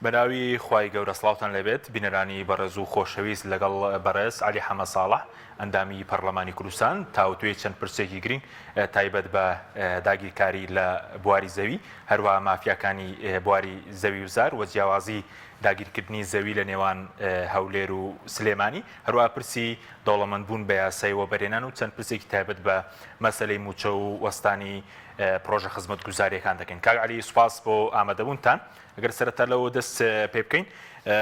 بەناوی خوای گەورە سڵاوتان لێبێت بینەرانی بەڕێز و خۆشەویست لەگەڵ بەڕێز عەلی حەمە ساڵح ئەندامی پەڕلەمانی کوردستان تاوتوێی چەند پرسێکی گرینگ تایبەت بە داگیرکاری لە بواری زەوی هەروەها مافیاکانی بواری زەوی و زار و جیاوازی داگیرکردنی زەوی لە نێوان هەولێر و سلێمانی هەروەها پرسی دەوڵەمەندبوون بە یاسای وەبەرهێنان و چەند پرسێکی تایبەت بە مەسەلەی مووچە و وەستانی پڕۆژە خزمەتگوزارییەکان دەکەین. کاک عەلی سوپاس بۆ ئامادەبوونتان. ئەگەر سەرەتا لەوە دەست پێ بکەین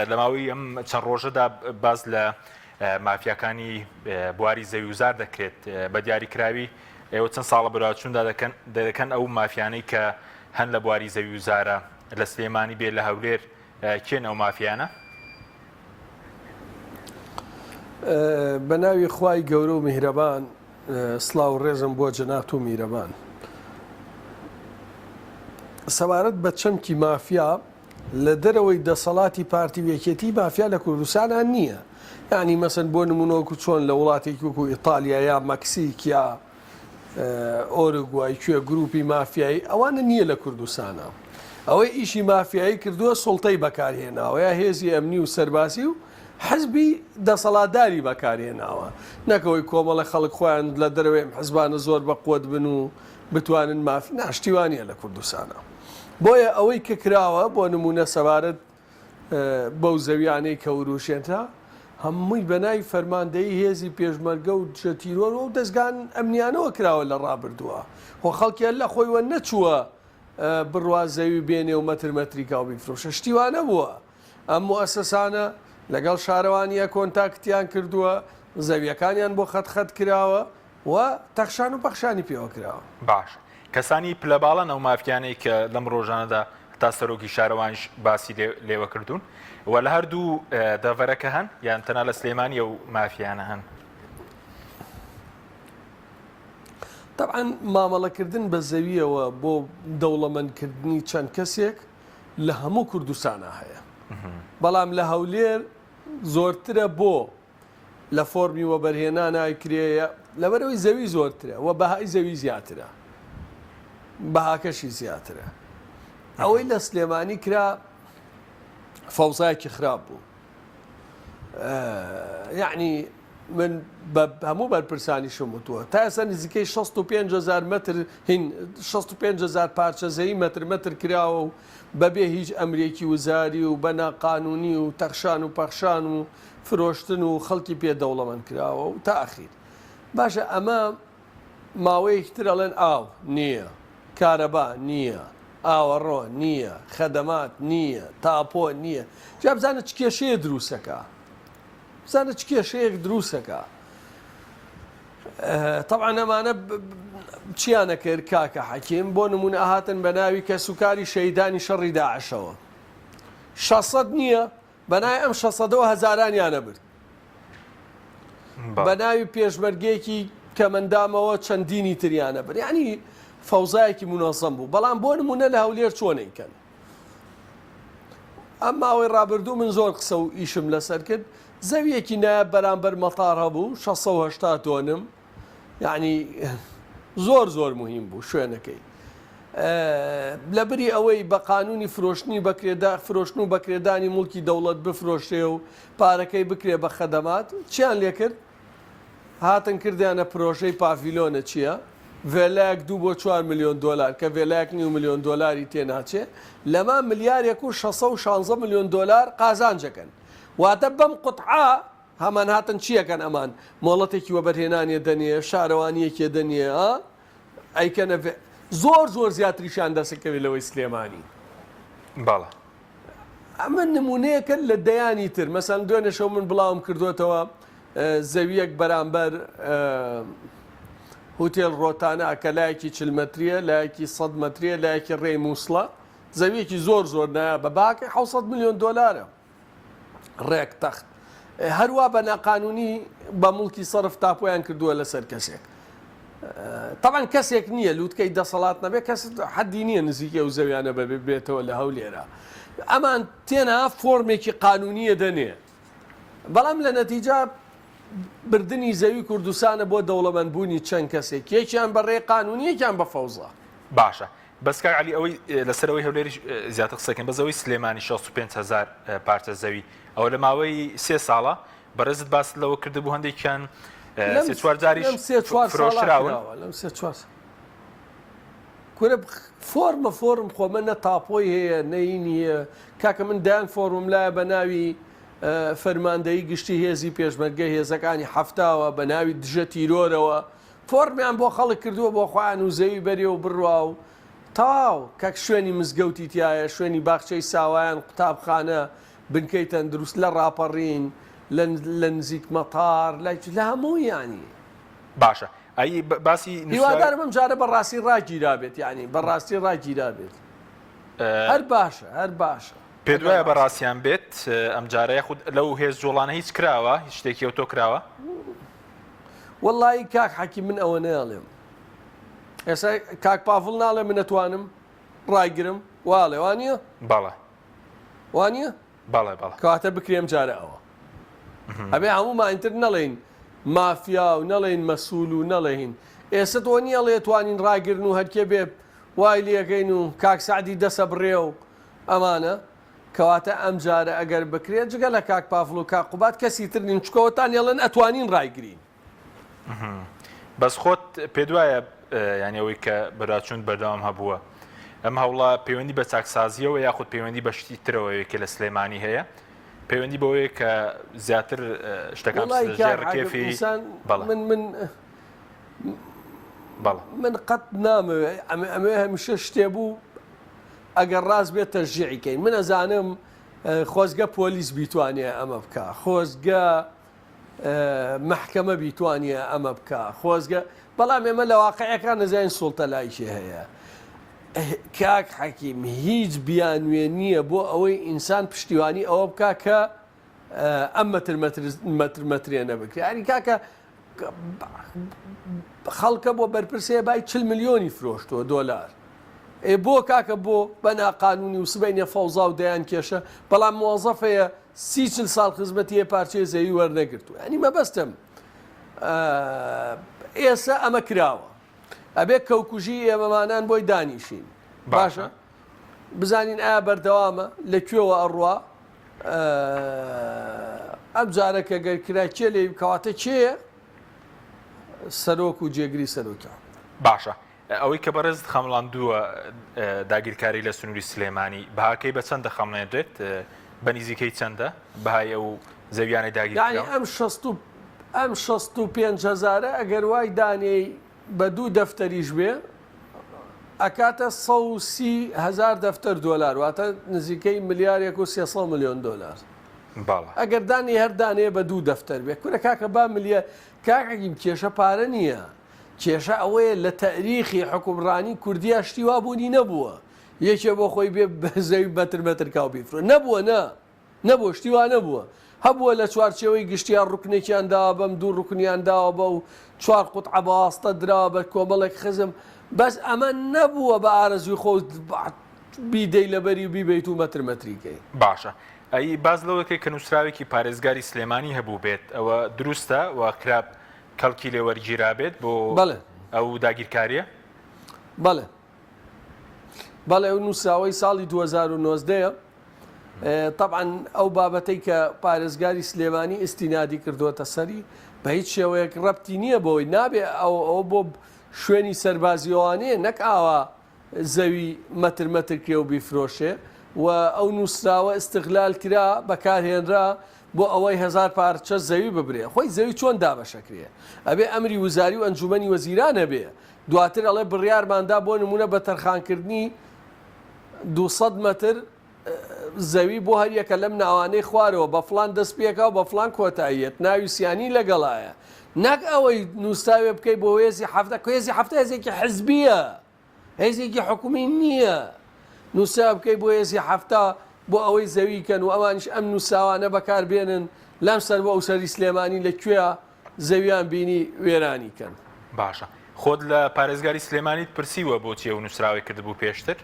لە ماوەی ئەم چەند ڕۆژەدا باس لە مافیاکانی بواری زەوی و زار دەکرێت بە دیاریکراوی ئێوە چەند ساڵە بەدواداچووندا دەکەن دەکەن ئەو مافیانەی کە هەن لە بواری زەوی و زارە لە سلێمانی بێ لە هەولێر کێن ئەو مافیانە؟ بە ناوی خوای گەورە و میهرەبان سڵاو و ڕێزم بۆ جەنابت و میرەبان. سەبارەت بە چەمکی مافیا لە دەرەوەی دەسەڵاتی پارتی و یەکێتی مافیا لە کوردستانا نییە یانی مەسەن بۆ نمونە وەکو چۆن لە وڵاتێکی وەکو ئیتالیا یا مەکسیک یا ئۆروگوای کوێ گروپی مافیایی ئەوانە نییە لە کوردستانا ئەوەی ئیشی مافیایی کردووە سوڵتەی بەکارهێناوە یا هێزی ئەمنی و سەربازی و حزبی دەسەڵاتداری بەکارهێناوە نەک ئەوەی کۆمەڵە خەڵک خۆیان لە دەرەوەی ئەم حزبانە زۆر بەقوەت بن و بتوانن ماف نا شتی وا نییە لە کوردستانا بۆیە ئەوەی کە کراوە بۆ نمونە سەبارەت بەو زەویانەی کە وروژێنرا هەمووی بە ناوی فەرماندەیی هێزی پێشمەرگە و دژە تیرۆر و ئەو دەزگان ئەمنیانەوە کراوە لە ڕابردووە خۆ خەڵکی هەر لە خۆیوە نەچووە بڕوا زەوی بێنێ و مەتر مەتری کا و بیفرۆشە شتی وا نەبووە ئەم موئەسەسانە لەگەڵ شارەوانییە کۆنتاکتیان کردووە، زەوییەکانیان بۆ خەت خەت کراوە و تەخشان و پەخشانی پێوە کراوە. باشە کەسانی پلە باڵان ئەو مافیانەی کە لەم ڕۆژانەدا هەتا سەرۆکی شارەوانیش باسی لێوە کردوون و لە هەردوو دەڤەرەکە هەن یان تەنها لە سلێمانی ئەو مافیانە هەن؟ تەبعەن مامەڵەکردن بە زەوییەوە بۆ دەوڵەمەندکردنی چەند کەسێک لە هەموو کوردستانا هەیە بەڵام لە هەولێر زۆرترە بۆ لە فۆرمی وەبەرهێنان ئایکرێیە لەبەرەوەی زەوی زۆرترە و بەهای زەوی زیاترە بەهاکەشی زیاترە ئەوەی لە سلێمانی کرا فەوزایەکی خراپ بوو یعنی من بە هەموو بەرپرسانیشم وتووە تا ئێستا نزیکەی 65 هزار مەتر هین 65 هزار پارچە زەوی مەتر مەتر کراوە و بەبێ هیچ ئەمرێکی وزاری و بە ناقانونی و تەخشان و پەخشان و فرۆشتن و خەڵکی پێ دەوڵەمەند کراوە و تا ئەخیر باشە ئەمە ماوەیەکی تر ئەڵێن ئاو نییە کارەبا نییە ئاوەڕۆ نییە خەدەمات نییە تاپۆ نییە جا بزانە چ کێشەیە دروستەکە بزانە چ کێشەیەک دروستەکا. تەبعەن ئەمانە چیانە کرد کاکە حەکیم بۆ نمونە ئەهاتن بە ناوی کەسوکاری شەهیدانی شەڕی داعشەوە شەسەد نییە بە ناوی ئەم شەسەدەوە هەزارانیانە برد بە ناوی پێشمەرگێکی کەمەندامەوە چەندینی تریانە برد یعنی فەوزایەکی منەزەم بوو بەڵام بۆ نمونە لە هەولێر چۆنەیکەن ئەم ماوەی ڕابردوو من زۆر قسە و ئیشم لەسەر کرد زەویەکی نایاب بەرامبەر مەتار هەبوو 680 تۆنم یعنی زۆر زۆر مهم بوو شوێنەکەی لە بری ئەوەی بە قانونی فرۆشتنی بەکرێدا فرۆشتن و بەکرێدانی موڵکی دەوڵەت بفرۆشرێ و پارەکەی بکرێ بە خەدەمات چیان لێکرد هاتن کردیانە پرۆژەی پاڤیلۆنە چیە ڤێلایەک دوو بۆ چوار ملیۆن دۆلار کە ڤێلایەک نیو ملیۆن دۆلاری تێ ناچێ لەمە ملیارێک و شەسە و شانزە ملیۆن دۆلار قازانجەکەن واتە بەم قوتعە هەمان هاتن چیەکەن ئەمان مۆڵەتێکی وەبەرهێنانێ دەنێ شارەوانیەکێ دەنێ ها ئەیکەنە زۆر زۆر زیاتریشیان دەسەکەوێت لەوەی سلێمانی. بەڵێ. ئەمە نمونەیەکە لە دەیانی تر مەسەن دوێنێ شەو من بڵاوم کردوێتەوە زەویەک بەرامبەر هوتێل ڕۆتانە کە لایەکی چل مەتریە لایەکی 100 مەتریە لایەکی ڕێی مووسڵە زەویەکی زۆر زۆر نایە بە باکەی 600 میلیۆن دلارە ڕێک تەخت هەروا بە ناقانونی بە موڵکی سەرف تاپۆیان کردووە لەسەر کەسێک تەبعەن کەسێک نییە لوتکەی دەسەڵات نەبێ کەس حەدی نییە نزیکی ئەو زەویانە بەبێ بێتەوە لە هەولێرە ئەمان تێنا فۆرمێکی قانونیە دەنێ بەڵام لە نەتیجا بردننی زەوی کوردستانە بۆ دەوڵەمەندبوونی چەند کەسێک یەکیان بە ڕێ قانونیەکیان بە فەوزە باشە. بەس کاک عەلی ئەوەی لەسەر ئەوەی هەولێریش زیاتر قسەکەن بەس ئەوەی سلێمانی 65 هزار پارچە زەوی ئەوە لە ماوەی سێ ساڵە بەڕێزت باست لەوە کردبوو هەندێکیان سێ چوار جاریش فرۆشراون لەم سێ چوار کورە فۆرمە فۆرم خۆ من نە تاپۆی هەیە نەینی هەیە کاکە من دایان فۆرمم لایە بە ناوی فەرماندەیی گشتی هێزی پێشمەرگە هێزەکانی هەفتاوە بە ناوی دژە تیرۆرەوە فۆرمیان بۆ خەڵک کردووە بۆ خۆیان و زەوی بەرێ و بڕوا و تەواو کەک شوێنی مزگەوتی تایە شوێنی باخچەی ساوایان قوتابخانە بنکەی تەندروست لە ڕاپەڕین لە نزیک مەتار لە هەموو یانی. باشە ئەی باسی نووسراوی. هیوادارم ئەم جارە بە ڕاستی ڕاگیرابێت یانی بە ڕاستی ڕاگیرابێت هەر باشە هەر باشە. پێت وایە بە ڕاستیان بێت ئەم جارە یاخود لەو هێز جوڵانە هیچ کراوە هیچ شتێکی ئەوتۆ کراوە؟ وەڵایی کاک حەکیم من ئەوە ناڵێم ئێستا کاک پاڤڵ ناڵێ من ئەتوانم ڕایگرم واڵێ وانە؟ بەڵێ وانە؟ بەڵێ بەڵێ. کەواتە بکرێ ئەم جارە ئەوە ئەبێ هەموومان ئیتر نەڵێین مافیا و نەڵێین مەسول و نەڵێین ئێستا تۆ نییە ڵێ توانین ڕاگرن و هەرکێ بێ وای لێکەین و کاک سەعدی دەسە بڕێ و ئەمانە کەواتە ئەم جارە ئەگەر بکرێت جگە لە کاک پافڵ و کاک قوباد کەسی تر نین چکەوەتان ێڵێن ئەتوانین ڕایگرین. بەس خۆت پێت وایە یانی ئەوەی کە بەراچوون بەردەوام هەبووە ئەم هەوڵە پەیوەندی بە چاکسازیەوە یاخود پەیوەندی بە شتی ترەوەیە کە لە سلێمانی هەیە پەیوەندی بەوەیە کە زیاتر شتەکان ڕکێفی من من من قەت نامەوێ ئەمە ئەمێ هەمیشە شتێ بوو ئەگەر ڕاست بێت تەشجیعی کەین من ئەزانم خۆزگە پۆلیس بیتوانێ ئەمە بکە خۆزگە مەحکەمە بیتوانیە ئەمە بکا خۆزگە بەڵام ئێمە لە واقعەکان نەزانین سوڵتە لای کێ هەیە کاک حەکیم هیچ بیانوێ نییە بۆ ئەوەی ئینسان پشتیوانی ئەوە بکا کە ئەم مەتر مەتر مەتر مەترێنە بکرێ یاری کاکە خەڵکە بۆ بەرپرسەیە بای چل ملیۆنی فرۆشتووە دۆلار ئێ بۆ کاکە بۆ بە ناقانونی و سبەینێ فەوزا و دەیان کێشە بەڵام مۆزەفەیە سی چل ساڵ خزمەتی یە پارچەی زەوی وەرنەگرتووە یانی مەبەستم ئێستا ئەمە کراوە ئەبێ کەوکوژی ئێمەمانان بۆی دانیشین باشە بزانین ئایا بەردەوامە لە کوێوە ئەڕوا ئەم جارە کە گەر کرا کێ لێی کەواتە کێیە سەرۆک و جێگری سەرۆکە باشە ئەوەی کە بەڕێزت خەمڵاندووە داگیرکاری لە سنووری سلێمانی بەهاکەی بە چەند دەخەمڵێنرێت بە نزیکەی چەندە بەهای ئەو زەویانەی داگیر یانی ئەم شەست و ئەم 65 هەزارە ئەگەر وای دانێی بە دوو دەفتەریش بێ ئەکاتە 130 هەزار دەفتەر دۆلار واتە نزیکەی ملیارێک و 300 ملیۆن دۆلار ئەگەر دانی هەر دانێ بە دوو دەفتەر بێ کورە کاکە با ملیار کاک حەکیم کێشە پارە نییە کێشە ئەوەیە لە تەئریخی حوکمڕانی کوردیا شتی وا بوونی نەبووە یەکێ بۆ خۆی بێ زەوی مەتر مەتر کا و بیفرۆ نەبووە نا نەبووە شتی وا نەبووە هەبووە لە چوارچێوەی گشتیا ڕوکنێکیان داوە بەم دوو ڕوکنیان داوە بە و چوار قوتعە بە واستە دراوە بە کۆمەڵێک خزم بەس ئەمە نەبووە بە ئارەزووی خۆ بیدەی لەبەری و بیبەیت و مەتر مەتری کەی. باشە ئەی باس لەوە دەکەی کە نووسراوێکی پارێزگاری سلێمانی هەبووبێت ئەوە دروستە و کرا کەڵکی لێ وەرگیرابێت بۆ بەڵێ. ئەو داگیرکارییە؟ بەڵێ بەڵێ ئەو نووسراوەی ساڵی 2019 یە تەبعەن ئەو بابەتەی کە پارێزگاری سلێمانی ئیستینادی کردووەتە سەری بە هیچ شێوەیەک ڕەبتی نییە بەوەی نابێ ئەو ئەو بۆ شوێنی سەربازیەوانەیە نەک ئاوا زەوی مەتر مەتر کرێ و بیفرۆشێ و ئەو نووسراوە ئیستغلال کرا، بەکارهێنرا بۆ ئەوەی هەزار پارچە زەوی ببرێ. خۆی زەوی چۆن دابەشەکرێ؟ ئەبێ ئەمری وزاری و ئەنجوومەنی وەزیران هەبێ. دواتر ئەڵێ بڕیارمان دا بۆ نموونە بە تەرخانکردنی 200 مەتر زەوی بۆ هەریەکە لەم ناوانەی خوارەوە بە فڵان دەست پێکا و بە فڵان کۆتاییەت ناوی سیانی لەگەڵایە نەک ئەوەی نووسراوێ بکەی بۆ هێزی حەفتە کە هێزی حەفتە هێزێکی حزبیە هێزێکی حکومی نییە نووسراو بکەی بۆ هێزی حەفتا بۆ ئەوەی زەوی کەن و ئەوانیش ئەم نووسراوانە بەکار بێنن لەم سەر بۆ ئەو سەری سلێمانی لە کوێ زەویان بینی وێرانی کەن. باشە خۆت لە پارێزگاری سلێمانیت پرسیوە بۆچی ئەو نووسراوەی کردبوو پێشتر؟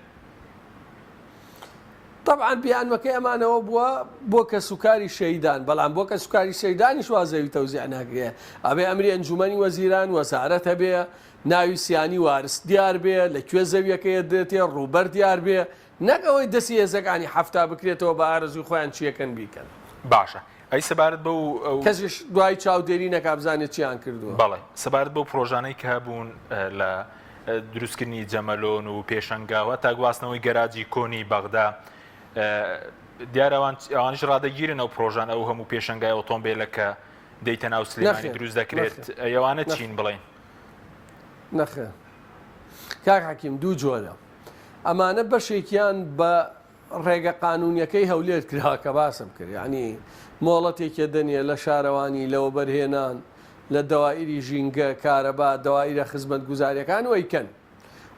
تەبعەن بیانوەکەی ئەمانەوە بووە بۆ کەسوکاری شەهیدان، بەڵام بۆ کەسوکاری شەهیدانیش وا زەوی تەوزیع ناکرێ، ئەبێ ئەمری ئەنجومەنی وەزیران، وەزارەت هەبێ، ناوی سیانی وارس دیار بێ، لە کوێ زەویەکەی ئەدرێتێ، ڕووبەر دیار بێ، نەک ئەوەی دەستی هێزەکانی 70 بکرێتەوە بە ئارەزووی خۆیان چیەکەن بیکەن. باشە ئەی سەبارەت بەو ئەو. کەسیش دوایی چاودێری نەکا بزانێ چیان کردووە. بەڵێ سەبارەت بەو پڕۆژانەی کە هەبوون لە دروستکردنی جەمەلۆن و پێشەنگا و هەتا گواستنەوەی گەراجی کۆنی بەغدا دیارە ئەوان ئەوانیش ڕادەگیرن ئەو پڕۆژان ئەو هەموو پێشەنگای ئۆتۆمبێلە کە دەیتە ناو سلێمانی دروست دەکرێت ئەوانە چین بڵێن؟ نەخێر کاک حەکیم دوو جۆرە ئەمانە بەشێکیان بە ڕێگە قانونیەکەی هەولێر کرا کە باسم کرد یعنی مۆڵەتێکێ دەنێ لە شارەوانی لە وەبەرهێنان لە دەوائیری ژینگە کارەبا دەوائیرە خزمەتگوزاریەکان و ئەیکەن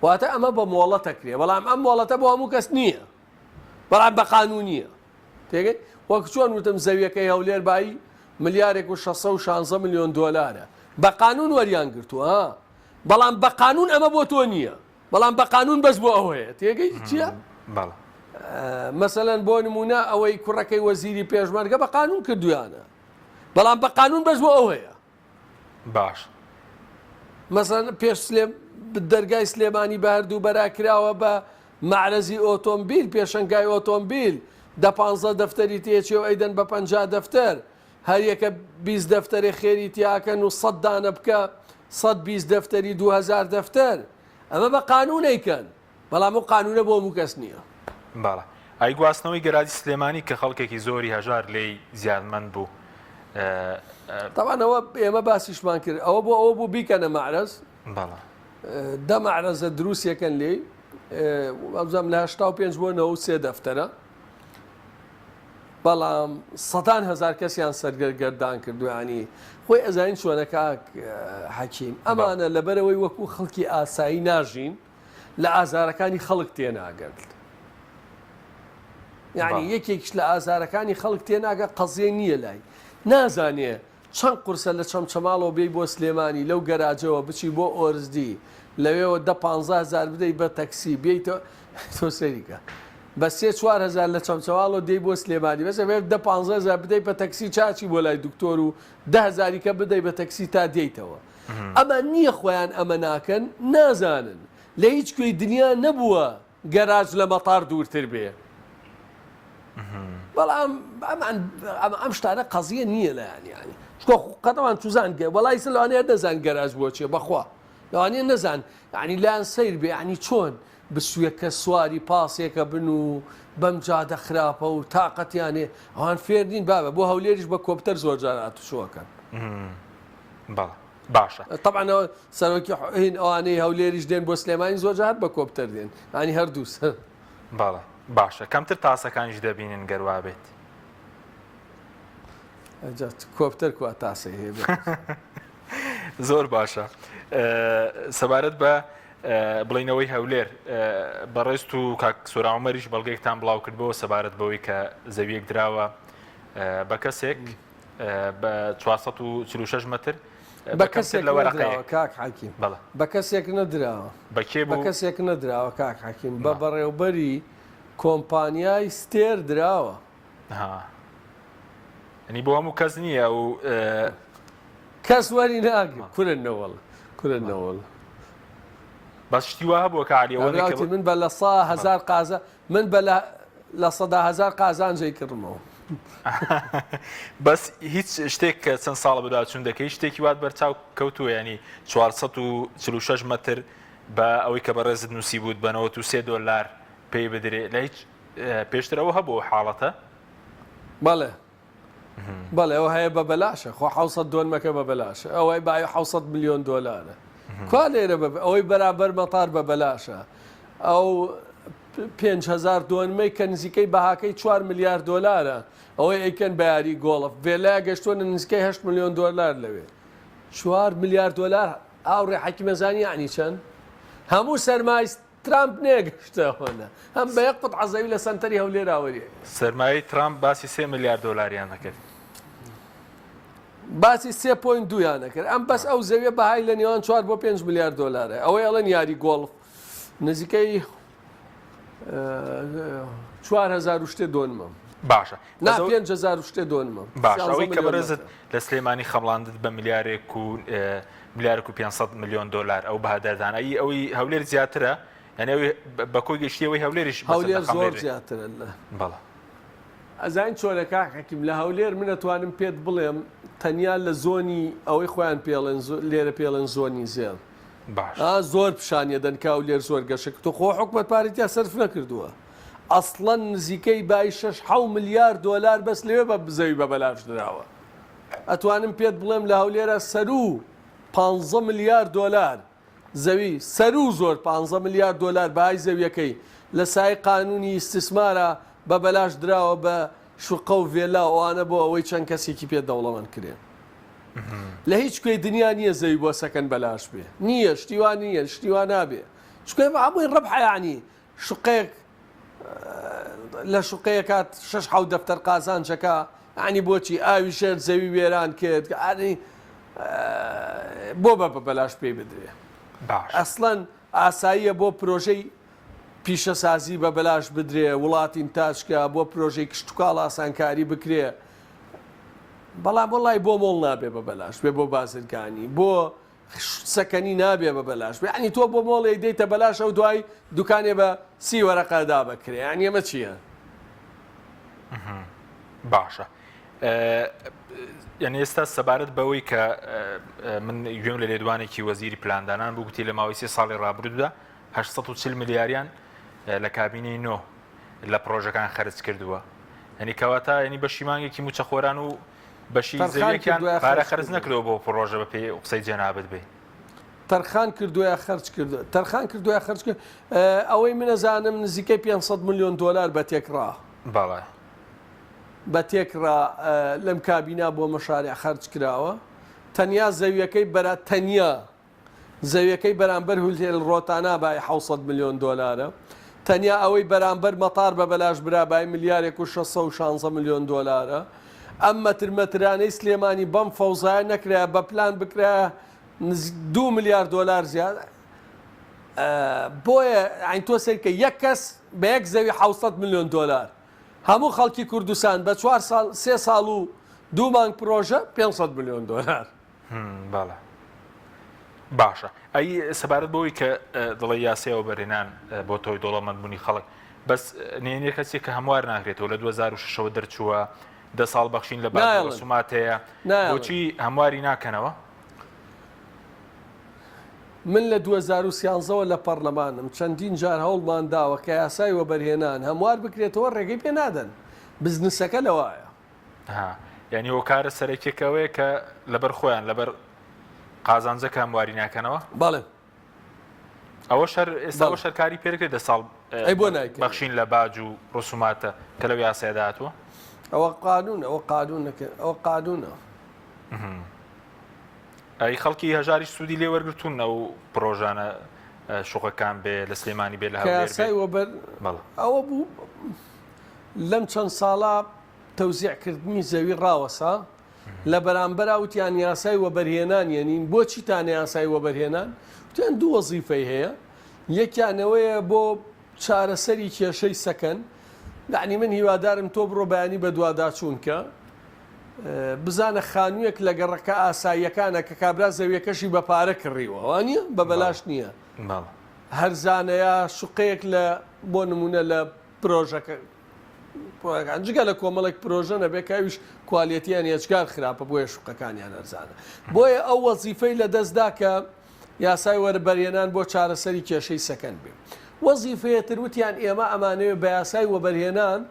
واتە ئەمە بە مۆڵەتە کرێ بەڵام ئەم مۆڵەتە بۆ هەموو کەس نییە بەڵام بە قانونیە تێگەی وەک چۆن وتم زەویەکەی هەولێر بایی ملیارێک و 616 میلیۆن دۆلارە بە قانون وەریان گرتووە ها بەڵام بە قانون ئەمە بۆ تۆ نییە بەڵام بە قانون بەس بۆ ئەوەیە تێگەی چییە؟ بەڵێ. مەسەلەن بۆ نمونە ئەوەی کوڕەکەی وەزیری پێشمەرگە بە قانون کردویانە بەڵام بە قانون بەس بۆ ئەوەیە باش مەسەن پێش سلێم دەرگای سلێمانی بە هەردوو بەرا کراوە بە مەعرەزی ئۆتۆمبیل پێشەنگای ئۆتۆمبیل دە پ دەفتەری تێچێ و ئەیدەن بە پ دەفتەر هەریەکە 20 دەفتەرێ خێری تیاکەن و سە دانە بکە 120 دەفتەری 2000 دەفتەر ئەمە بە قانون ئەیکەن بەڵام ئەو قانونە بۆ هەموو کەس نییە. بەڵێ. ئەی گواستنەوەی گەراجی سلێمانی کە خەڵکێکی زۆری هەژار لێی زیانمەند بوو. تەبعەن ئەوە ئێمە باسیشمان کرد ئەوە بۆ ئەوە بوو بیکەنە مەعرەز. بەڵێ. دە مەعرەزە دروستیەکەن لێی وابزانم لە 85 بۆ 93 دەفتەرە. بەڵام سەدان هەزار کەسیان سەرگەردان کردووە یانی خۆی ئەزانین چۆنە کاک حەکیم ئەمانە لەبەرەوەی وەکو خەڵکی ئاسایی ناژین لە ئازارەکانی خەڵک تێناگەن یعنی یەکێکیش لە ئازارەکانی خەڵک تێناگە قەزیە نییە لای نازانێ چەند قورسە لە چەمچەماڵەوە بێی بۆ سلێمانی لەو گەراجەوە بچی بۆ ئۆرزدی لەوێوە دە پانزە هەزار بدەی بە تەکسی بێیتەوە تۆ سەیری کە بە سێ چوار هەزار لە چەمچەماڵەوە دێی بۆ سلێمانی بەس ئەبێ دە پانزە هەزار بدەی بە تەکسی چاچی بۆ لای دکتۆر و دە هەزاری کە بدەی بە تەکسی تا دێیتەوە ئەمان نییە خۆیان ئەمە ناکەن نازانن لە هیچ کوێی دنیا نەبووە گەراج لە مەتار دوورتر بێ بەڵام ئەمان ئەم شتانە قەزیە نییە لایان یانی چکۆ قەتەوان چزان گە وەڵای سە لەوانەیە نەزان گەراج بۆ چیە بەخوا لەوانەیە نەزان ینی لایان سەیر بێ ینی چۆن بسویەکە سواری پاسێکە بن و بەم جادە خراپە و تاقەتیانێ ئەوان فێر نین بابە بۆ هەولێریش بە کۆپتەر زۆر جار هاتوچۆکەن بەڵێ باشە. تەبعەن ئەوە سەرۆکی هین ئەوانەی هەولێریش دێن بۆ سلێمانی زۆر جار بە کۆپتەر دێن ینی هەردوو سەر. بەڵێ باشە کەمتر تاسەکانیش دەبینن گەر وابێت. ئەجا کۆپتەر کوا تاسەی هەیە بێ. زۆر باشە سەبارەت بە بڵینەوەی هەولێر بەڕێزت و کاک سۆران عومەریش بەڵگەیەکتان بڵاو کردبەوە سەبارەت بەوەی کە زەویەک دراوە بە کەسێک بە 446 مەتر بە کەسێک لە وەرەقەیەک کاک حەکیم بەڵێ بە کەسێک نەدراوە بە کێ بە بوو؟ کەسێک نەدراوە کاک حەکیم بە بەڕێوبەری کۆمپانیای ستێر دراوە. ها یعنی بۆ هەموو کەس نییە و کەس وەری ناگرێ کورە نەوەڵ کورە نەوەڵ. بەس شتی وا هەبووە کە عەلی ئەوە کابرا وتی من بە لە سا هەزار قازە من بە لە 10% قازانجەی کڕمەوە. بەس هیچ شتێک کە چەند ساڵە بەدواچوون دەکەی شتێکی وات بەرچاو کەوتووە ینی 446 مەتر بە ئەوەی کە بەڕێزت نووسی بووت بە 93 دۆلار پێی بدرێ لە هیچ پێشتر ئەوە هەبوو حاڵەتە بەڵێ بەڵێ ئەوە هەیە بە بەلاشە خۆ حوسەد دۆنمەکە بە بەلاشە ئەوەی بای حوسەد میلیۆن دۆلارە کوا لێرە بە ئەوەی بەرابەر مەتار بە بەلاشە ئەو 5هزار دۆنمەی کە نزیکەی بەهاکەی 4 ملیار دۆلارە ئەوەی ئەیکەن بە یاری گۆڵف ڤێلای گەشتووە نزیکەی 8 میلیۆن دۆلار لەوێ 4 ملیار دۆلار هاوڕێ حەکیمەزانی یعنی چەند هەموو سەرمای ترامپ نەگەشتە ئەوەنە هەم بە یەک قوتعە زەوی لە سەنتەری هەولێرا وەری ئەگرت. سەرمایەی ترامپ باسی سێ ملیار دۆلاریان دەکرد. باسی سێ point دوویان ئەکرد. ئەم بەس ئەو زەویە بەهای لە نێوان چوار بۆ پێنج ملیار دۆلارە. ئەوەی ئەڵێن یاری گۆڵف نزیکەی. 4000 و شتێ دۆنمە. باشە نا 5000 و شتێ دۆنمە. باشە ئەوەی کە بەڕێزت لە سلێمانی خەمڵاندت بە ملیارێک و ملیارێک و 500 میلیۆن دۆلار ئەو بەهادەردان ئەی ئەوەی هەولێر زیاترە یعنی ئەوی بە کۆی گشتیەوەی هەولێریش هەولێر زۆر زیاترە لە بەڵێ. ئەزانی چۆنە کاک حەکیم لە هەولێر من ئەتوانم پێت بڵێم تەنیا لە زۆنی ئەوەی خۆیان پێڵێن لێرە پێڵێن زۆنی زێڕ باش ئا زۆر پیشانی ئەدەن کە هەولێر زۆر گەشە کردووە خۆ حکومەت پارەی تیا سەرف نەکردووە ئەسڵەن نزیکەی بای شەش حەو ملیار دۆلار بەس لەوێ بە زەوی بە بەلاش دراوە ئەتوانم پێت بڵێم لە هەولێرە سەروو پانزە ملیار دۆلار زەوی سەروو زۆر پانزە ملیار دۆلار بەهای زەویەکەی لە سایەی قانونی ئیستیسمارا بە بەلاش دراوە بە شوقە و ڤێلا و ئەوانە بۆ ئەوەی چەند کەسێکی پێ دەوڵەمەند کرێن. لە هیچ کوێی دنیا نییە زەوی بۆ سەکەن بەلاش بێ. نییە شتی وا نییە شتی وا نابێ. چونکە هەمووی ڕەبحە یەعنی شوقەیەک لە شوقەیەکات شەش حەوت دەفتەر قازانجەکە یعنی بۆچی ئاوی ژێر زەوی وێران کرد یعنی بۆ بە بەلاش پێی بدرێ باش ئەسڵەن ئاساییە بۆ پرۆژەی پیشەسازی بە بەلاش بدرێ وڵات ئینتاجکە بۆ پرۆژەی کشتتوکاڵ ئاسانکاری بکرێ بەڵام وڵی بۆ مۆڵ نابێ بە بەلاش بێ بۆ بازرگانی بۆ سەکەنی نابێ بە بەلاش بێ یانی تۆ بۆ مۆڵێک دێیتە بەلاش ئەو دوای دوکانێ بە سی وەرەقە دابەکرێ یانی ئەمە چییە؟ باشە یعنی ئێستا سەبارەت بەوەی کە من گوێم لە لێدوانێکی وەزیری پلاندانان بوو گوتی لە ماوەی سێ ساڵی ڕابردوودا 840 ملیاریان لە کابینەی نۆ لە پرۆژەکان خەرج کردووە یعنی کەواتە ینی بەشی مانگێکی موچەخۆران و بەشی زەویەکیان پارە خەرج نەکردووە بۆ پڕۆژە بە پێی قسەی جەنابت بێ. تەرخان کردووە یا خەرج کردووە؟ تەرخان کردووە یا خەرج کرد ئەوەی من ئەزانم نزیکەی 500 ملیۆن دۆلار بە تێکڕا. بەڵێ. بە تێکڕا لەم کابینا بۆ مەشارع خەرج کراوە. تەنیا زەویەکەی بەرا تەنیا زەویەکەی بەرامبەر هوتێل ڕۆتانا بای 700 ملیۆن دۆلارە. تەنیا ئەوەی بەرامبەر مەتار بە بەلاش برا بای ملیارێک و 616 ملیۆن دۆلارە. ئەم مەتر مەترانەی سلێمانی بەم فەوزایە نەکرایە بە پلان بکرایە نزیک دوو ملیار دۆلار زیاد بۆیە یانی تۆ سەیرکە یەک کەس بە یەک زەوی 700 ملیۆن دۆلار هەموو خەڵکی کوردستان بە چوار ساڵ سێ ساڵ و دوو مانگ پرۆژە 500 ملیۆن دۆلار بەڵێ باشە ئەی سەبارەت بەوەی کە دەڵێ یاسای وەبەرهێنان بۆ تۆی دەوڵەمەندبوونی خەڵک بەس نهێنیەکە چیە کە هەموار ناکرێتەوە لە 2006ەوە دەرچووە دە ساڵ بەخشین لە باج نایەڵن ڕسومات هەیە نایەڵن بۆچی هەمواری ناکەنەوە؟ من لە 2013ەوە لە پەڕلەمانم چەندین جار هەوڵمان داوە کە یاسای وەبەرهێنان هەموار بکرێتەوە ڕێگەی پێ نادەن بزنسەکە لەوایە. ها یانی هۆکارە سەرەکیەکە ئەوەیە کە لەبەر خۆیان لەبەر قازانجەکە هەمواری ناکەنەوە؟ بەڵێ. ئەوە شەر ئێستا بەڵێ. ئەوە شەرکاری پێ دەکرێت دە ساڵ ئەی بۆ نایکەن؟ بەخشین لە باج و ڕسوماتە کە لەو یاسایەدا هاتووە؟ ئەوە قانونە ئەوە قانونەکە ئەوە قانونە. ئەی خەڵکی هەژاریش سوودی لێ وەرگرتوون ئەو پرۆژانە شوقەکان بێ لە سلێمانی بێ لە کە هەولێر بێ؟ یاسای وەبەر بەڵێ. ئەوە بوو لەم چەند ساڵە تەوزیع کردنی زەوی ڕاوەسا، لە بەرامبەرا وتیان یاسای وەبەرهێنان یەنین، بۆچیتانە یاسای وەبەرهێنان؟ وتیان دوو وەزیفەی هەیە، یەکیان ئەوەیە بۆ چارەسەری کێشەی سەکەن، یەعنی من هیوادارم تۆ بڕۆ بەیانی بەدواداچوون کە، بزانە خانوویەک لە گەڕەکە ئاساییەکانە کە کابرا زەویەکەشی بە پارە کڕیوە، وانیە؟ بە بەلاش نییە، هەرزانە یا شوقەیەک لە بۆ نموونە لە پرۆژەکە پرۆژەکان جگە لە کۆمەڵێک پرۆژە نەبێ کە ئەویش کوالێتیان یەجگار خراپە بۆیە شوقەکانیان ئەرزانە بۆیە ئەو وەزیفەی لە دەستدا کە یاسای وەربەرهێنان بۆ چارەسەری کێشەی سەکەن بێ وەزیفەیەتر وتیان ئێمە ئەمانەوێ بە یاسای وەبەرهێنان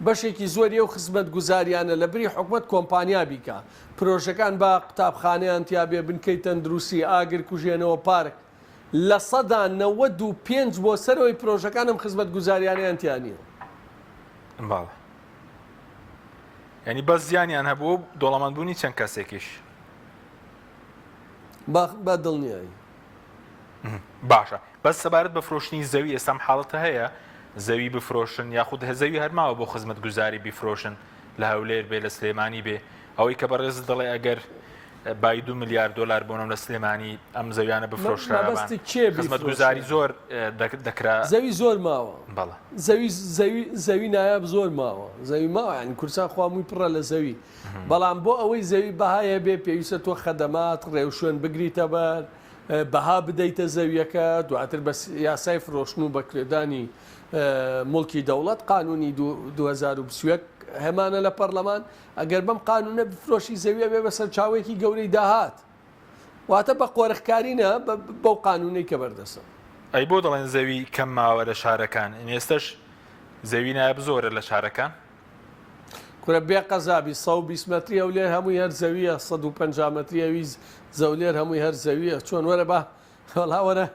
بەشێکی زۆری ئەو خزمەتگوزاریانە لە بری حکومەت کۆمپانیا بیکا پرۆژەکان با قوتابخانەیان تیابێ بنکەی تەندروستی ئاگر کوژێنەوە پارک 95% بۆ سەرەوەی پرۆژەکان ئەم خزمەتگوزاریانەیان تیا نییە. بەڵێ یعنی بەس زیانیان هەبوو و دەوڵەمەندبوونی چەند کەسێکیش. بە دڵنیایی. باشە بەس سەبارەت بە فرۆشتنی زەوی ئێستا ئەم حاڵەتە هەیە زەوی بفرۆشن یاخود زەوی هەر ماوە بۆ خزمەتگوزاری بیفرۆشن لە هەولێر بێ لە سلێمانی بێ ئەوەی کە بەڕێزت دەڵێ ئەگەر. بای دو ملیار دۆلار بۆ نمونە سلێمانی ئەم زەویانە بفرۆشرابان مەبەستی کێ خزمەتگوزاری بیفرۆشێ؟ زۆر دەکرا. زەوی زۆر ماوە. بەڵێ. زەوی زەوی زەوی نایاب زۆر ماوە زەوی ماوە یانی کوردستان خوا مووی پڕە لە زەوی بەڵام بۆ ئەوەی زەوی بەهای هەبێ پێویستە تۆ خەدەمات ڕێوشوێن بگریتە بەر بەها بدەیتە زەویەکە دواتر بە یاسای فرۆشتن و بەکرێدانی موڵکی دەوڵەت قانونی 2021 هەمانە لە پەرلەمان ئەگەر بەم قانونە بفرۆشی زەوی ئەبێ بە سەرچاوەیەکی گەورەی داهات واتە بە قۆرخکاری نا بەو قانونەی کە بەردەستە. ئەی بۆ دەڵێن زەوی کەم ماوە لە شارەکان ئێستەش زەوی نایاب زۆرە لە شارەکان؟ کورە بێ قەزابی 120 مەتری هەولێر هەمووی هەر زەویە 150 مەتری ئەوی زەولێر هەمووی هەر زەویە چۆن وەرە با وەڵا وەرە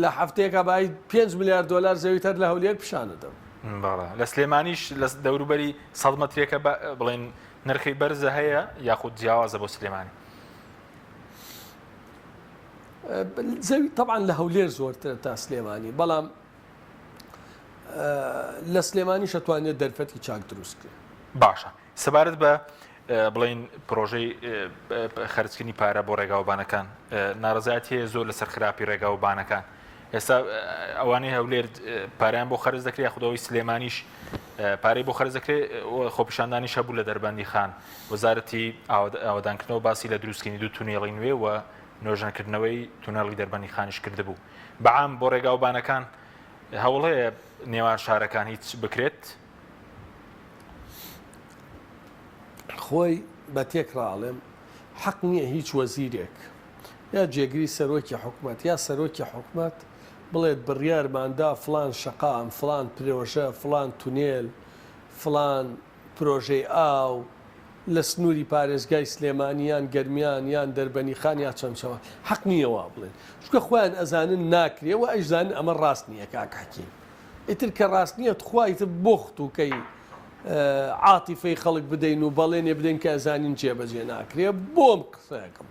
لە هەفتەیەکا بای 5 ملیار دۆلار زەویت هەر لە هەولێر پیشانەدەم. بەڵێ لە سلێمانیش لە دەوروبەری 100 مەترێکە بڵێن نرخی بەرزە هەیە یاخود جیاوازە بۆ سلێمانی؟ زەوی تەبعەن لە هەولێر زۆرترە تا سلێمانی بەڵام لە سلێمانیش ئەتوانێت دەرفەتی چاک دروست کرێت. باشە سەبارەت بە بڵێین پرۆژەی خەرجکردنی پارە بۆ ڕێگاوبانەکان ناڕەزایەتی هەیە زۆر لەسەر خراپی ڕێگاوبانەکان ئێستا ئەوانەی هەولێر پاریان بۆ خەرج دەکرێت یاخودەوەی سلێمانیش پارەی بۆ خەرج دەکرێت خۆپیشاندانیش هەبوو لە دەربەندی خان وەزارەتی ئاوەدانکردنەوە باسی لە دروستکردنی دوو تونێڵی نوێ و نۆژەنکردنەوەی تونێڵی دەربەندی خانیش کردبوو بەعام بۆ ڕێگاوبانەکان هەوڵ هەیە نێوان شارەکان هیچ بکرێت؟ خۆی بە تێکڕا ئەڵێم حەق نییە هیچ وەزیرێک یا جێگری سەرۆکی حکومەت یا سەرۆکی حکومەت بڵێت بڕیارمان دا فڵان شەقام، فڵان پرۆژە، فڵان تونێل، فڵان پرۆژەی ئاو لە سنووری پارێزگای سلێمانی یان گەرمیان یان دەربەنیخان یا چەمچەماڵ حەق نییە وا بڵێن چونکە خۆیان ئەزانن ناکرێ و ئەیشزانن ئەمە ڕاست نییە کاک حەکیم. ئیتر کە ڕاست نیە تخوا ئیتر بۆ ختوکەی عاتیفەی خەڵک بدەین و بەڵێنێ بدەین کە ئەزانین جێبەجێ ناکرێ بۆم قسەکەم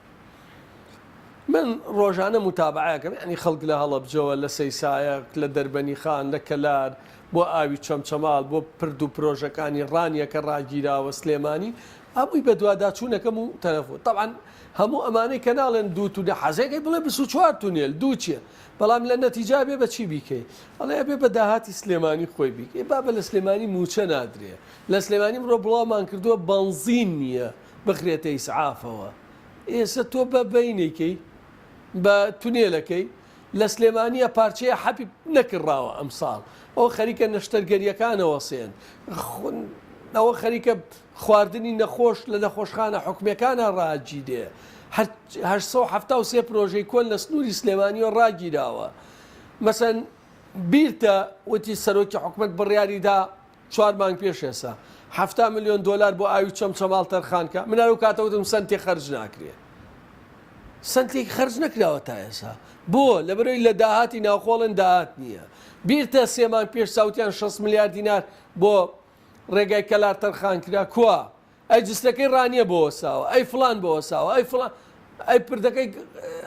من ڕۆژانە متابعەکەم ینی خەڵک لە هەڵەبجەوە لە سەیسایەک لە دەربەنی خان لە کەلار بۆ ئاوی چەمچەماڵ بۆ پرد و پرۆژەکانی ڕانیەکە ڕاگیراوە سلێمانی هەمووی بەدواداچوونەکەم و تەلەفۆن تەبعەن هەموو ئەمانەی کە ناڵێن دوو تونێ حەزێکەی بڵێ 24 تونێل دوو چیە بەڵام لە نەتیجا ئەبێ بە چی بیکەی؟ ئەڵێ ئەبێ بە داهاتی سلێمانی خۆی بیکەی. بابە لە سلێمانی مووچە نادرێ. لە سلێمانی ئمڕۆ بڵاومان کردووە بەنزین نییە بخرێتە ئیسعافەوە. ئێستا تۆ بە بەینێکەی بە تونێلەکەی لە سلێمانییە پارچەیە حەپی نەکڕاوە ئەمساڵ. ئەوە خەریکە نەشتەرگەرییەکانەوە سێن. ئەوە خەریکە خواردنی نەخۆش لە نەخۆشخانە حکومییەکانا ڕاگیرێ. 873 پرۆژەی کۆن لە سنووری سلێمانییەوە ڕاگیراوە. مەسەن بیرتە وتی سەرۆکی حکومەت بڕیاری دا چوار مانگ پێش ئێستا 70 ملیۆن دۆلار بۆ ئاوی چەمچەماڵ تەرخان کە من لەو کاتە وتم سەنتێک خەرج ناکرێ. سەنتێک خەرج نەکراوە تا ئێستا. بۆ؟ لەبەرئەوەی لە داهاتی ناوخۆڵن داهات نییە. بیرتە سێ مانگ پێش ساوتیان 60 ملیار دینار بۆ ڕێگای کەلار تەرخان کرا کوا؟ ئەی جسرەکەی ڕانیە بۆ وەساوە ئەی فڵان بۆ وەساوە ئەی فڵان ئەی پردەکەی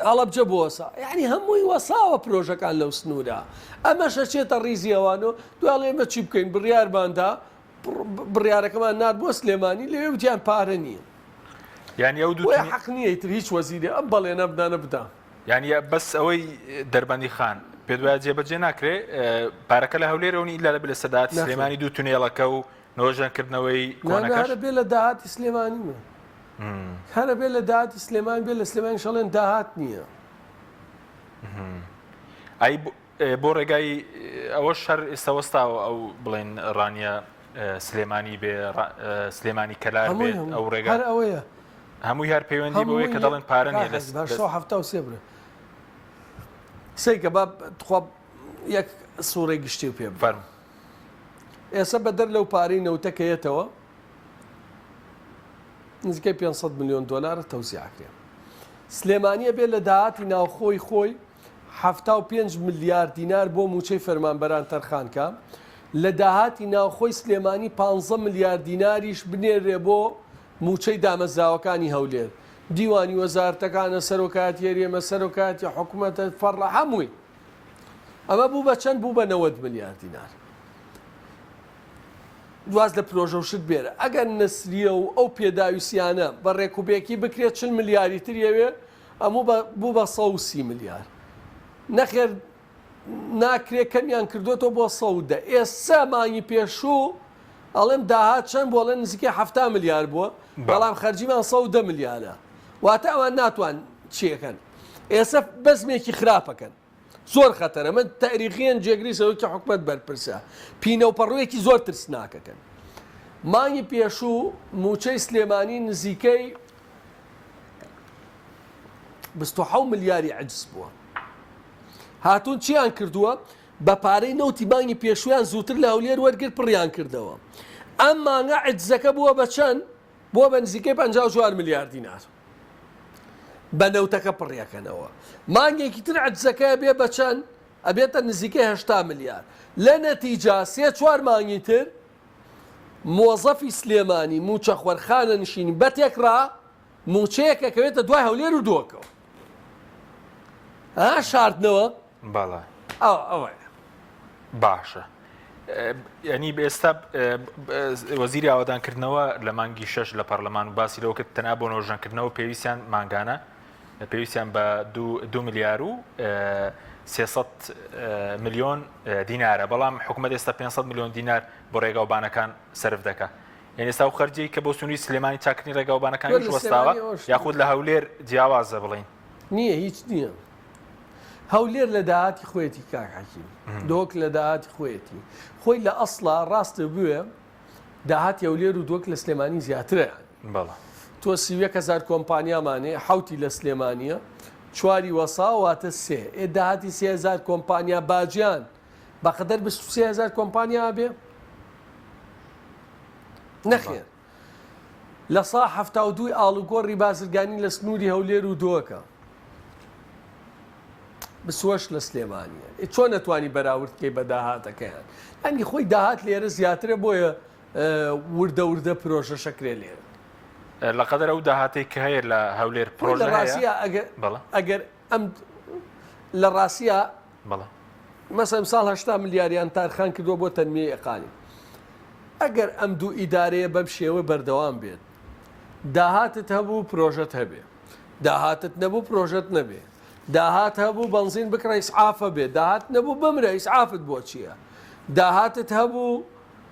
هەڵەبجە بۆ وەسا یعنی هەمووی وەساوە پرۆژەکان لەو سنوورە ئەمەش ئەچێتە ڕیزی ئەوان و دوای ئێمە چی بکەین بڕیارماندا بڕیارەکەمان نارد بۆ سلێمانی لەوێ وتیان پارە نییە یعنی ئەو دوو حەق نییە ئیتر هیچ وەزیرێ ئەم بەڵێنە بدانە بدا یعنی بەس ئەوەی دەربەندی خان پێت وایە جێبەجێ ناکرێ پارەکە لە هەولێرەوە نی ئیلا لە سەدات سلێمانی دوو تونێڵەکە و نۆژەنکردنەوەی کۆنەکەش هەرە بێ لە داهاتی سلێمانی بێ هەرە بێ لە داهاتی سلێمان بێ لە سلێمانی شەڵێن داهات نییە ئەی بۆ ڕێگای ئەوە شەر ئێستا وەستاوە ئەو بڵێن ڕانیە سلێمانی بێ سلێمانی کەلار بێت ئەو ڕێگا هەر ئەوەیە هەمووی هەر پەیوەندی بەوەی کە دەڵێن پارە نییە لە 73 برێ سەیکە با تخوا یەک سوڕی گشتی و پێ فەرموو ئێستا بەدەر لەو پارەی نەوتە کە یەتەوە نزیکەی 500 میلیۆن دۆلارە تەوزیعکرێ سلێمانیە بێ لە داهاتی ناوخۆی خۆی 75 ملیار دینار بۆ موچەی فەرمانبەران تەرخانکە لە داهاتی ناوخۆی سلێمانی 15 ملیار دیناریش بنێرێ بۆ موچەی دامەزراوەکانی هەولێر دیوانی وەزارتەکانە سەرۆکایەتی هەرێمە سەرۆکایەتی حکومەتە فەڕە هەمووی ئەمە بوو بە چەند بوو بە 90 ملیار دینار. واز لە پرۆژە و شت بێرە ئەگەر نەسریە و ئەو پێداویستیانە بە ڕێکوپێکی بکرێت 40 ملیاری تر یەوێ ئەموو بە بوو بە 130 ملیار نەخێر ناکرێ کەمیان کردوەتەوە بۆ 110 ئێستا مانگی پێشوو ئەڵێم داهات چەند بۆ ئەڵێن نزیکەی 70 ملیار بووە بەڵام خەرجیمان 110 ملیارە واتە ئەوان ناتوان چیەکەن ئێستا بەزمێکی خراپەکەن زۆر خەتەرە من تاریخیەن جێگری سەرۆکی حکومەت بەرپرسە پینە و پەڕوویەکی زۆر ترسناکەکەن مانگی پێشوو موچەی سلێمانی نزیکەی 27 ملیاری عجز بووە هاتوون چیان کردووە بە پارەی نەوتی مانگی پێشویان زووتر لە هەولێر وەرگر پڕیان کردەوە ئەم مانگە عجزەکە بووە بە چەند بووە بە نزیکەی 54 ملیار دینار بە نەوتەکە پڕیەکەنەوە مانگێکی تر عەجزەکە ئەبێ بە چەند ئەبێتە نزیکەی 80 ملیار لە نەتیجا سێ چوار مانگی تر مۆزەفی سلێمانی موچەخۆر خانەنشینی بە تێکڕا موچەیەک ئەکەوێتە دوای هەولێر و دۆکەوە ها شاردنەوە بەڵێ ئەوە ئەوەیە باشە ینی ئێستا وەزیری ئاوادانکردنەوە لە مانگی شەش لە پەرلەمان و باسی لەوە کرد تەنها بۆ نۆژەنکردنەوە پێویستیان مانگانە پێویستیان بە دو ملیار و 300 ملیۆن دینارە بەڵام حکوومەت ئێستا 500 ملیۆن دینار بۆ ڕێگاوبانەکان سرف دەکا یعنی ئێستا و خەرجی کە بۆ سنووری سلێمانی چاکردنی ڕێگاوبانەکان وەستاوە یاخود لە هەولێر جیاوازە بڵین نییە هیچ نییە هەولێر لە داهاتی خۆیەتی کاک حەکیم دۆک لە داهاتی خۆیەتی خۆی لە ئەسڵا ڕاستە بوێ داهاتی هەولێر و دۆک لە سلێمانی زیاترە بەڵێ تۆ 31 هزار کۆمپانیامان هەیە حوتی لە سلێمانیە چواری وەسا واتە سێ ئێ داهاتی 3000 کۆمپانیا باجیان بەقەدەر 23000 کۆمپانیا بێ نەخێر لە سا 72 ئاڵوگۆڕی بازرگانی لە سنووری هەولێر و دۆکە بسوەش لە سلێمانیە ئێ چۆن ئەتوانی بەراورد کەی بە داهاتەکەیان یانی خۆی داهات لێرە زیاترە بۆیە وردە وردە پرۆژە شەکرێ لێرە لە قەدەر ئەو داهاتێک کە هەیە لە هەولێر پرۆژە لە ڕاستیا ئەگەر ئەگەر ئەم لە ڕاستیا بەڵێ مەسەن ساڵ هەشتا ملیاریان تارخان کردووە بۆ تەنمیەی ئەقالیم ئەگەر ئەم دوو ئیدارەیە بەم شێوە بەردەوام بێت داهاتت هەبوو پرۆژەت هەبێ داهاتت نەبوو پرۆژەت نەبێ داهات هەبوو بەنزین بکڕە ئیسعافە بێ داهات نەبوو بمرە ئیسعافت بۆ چییە داهاتت هەبوو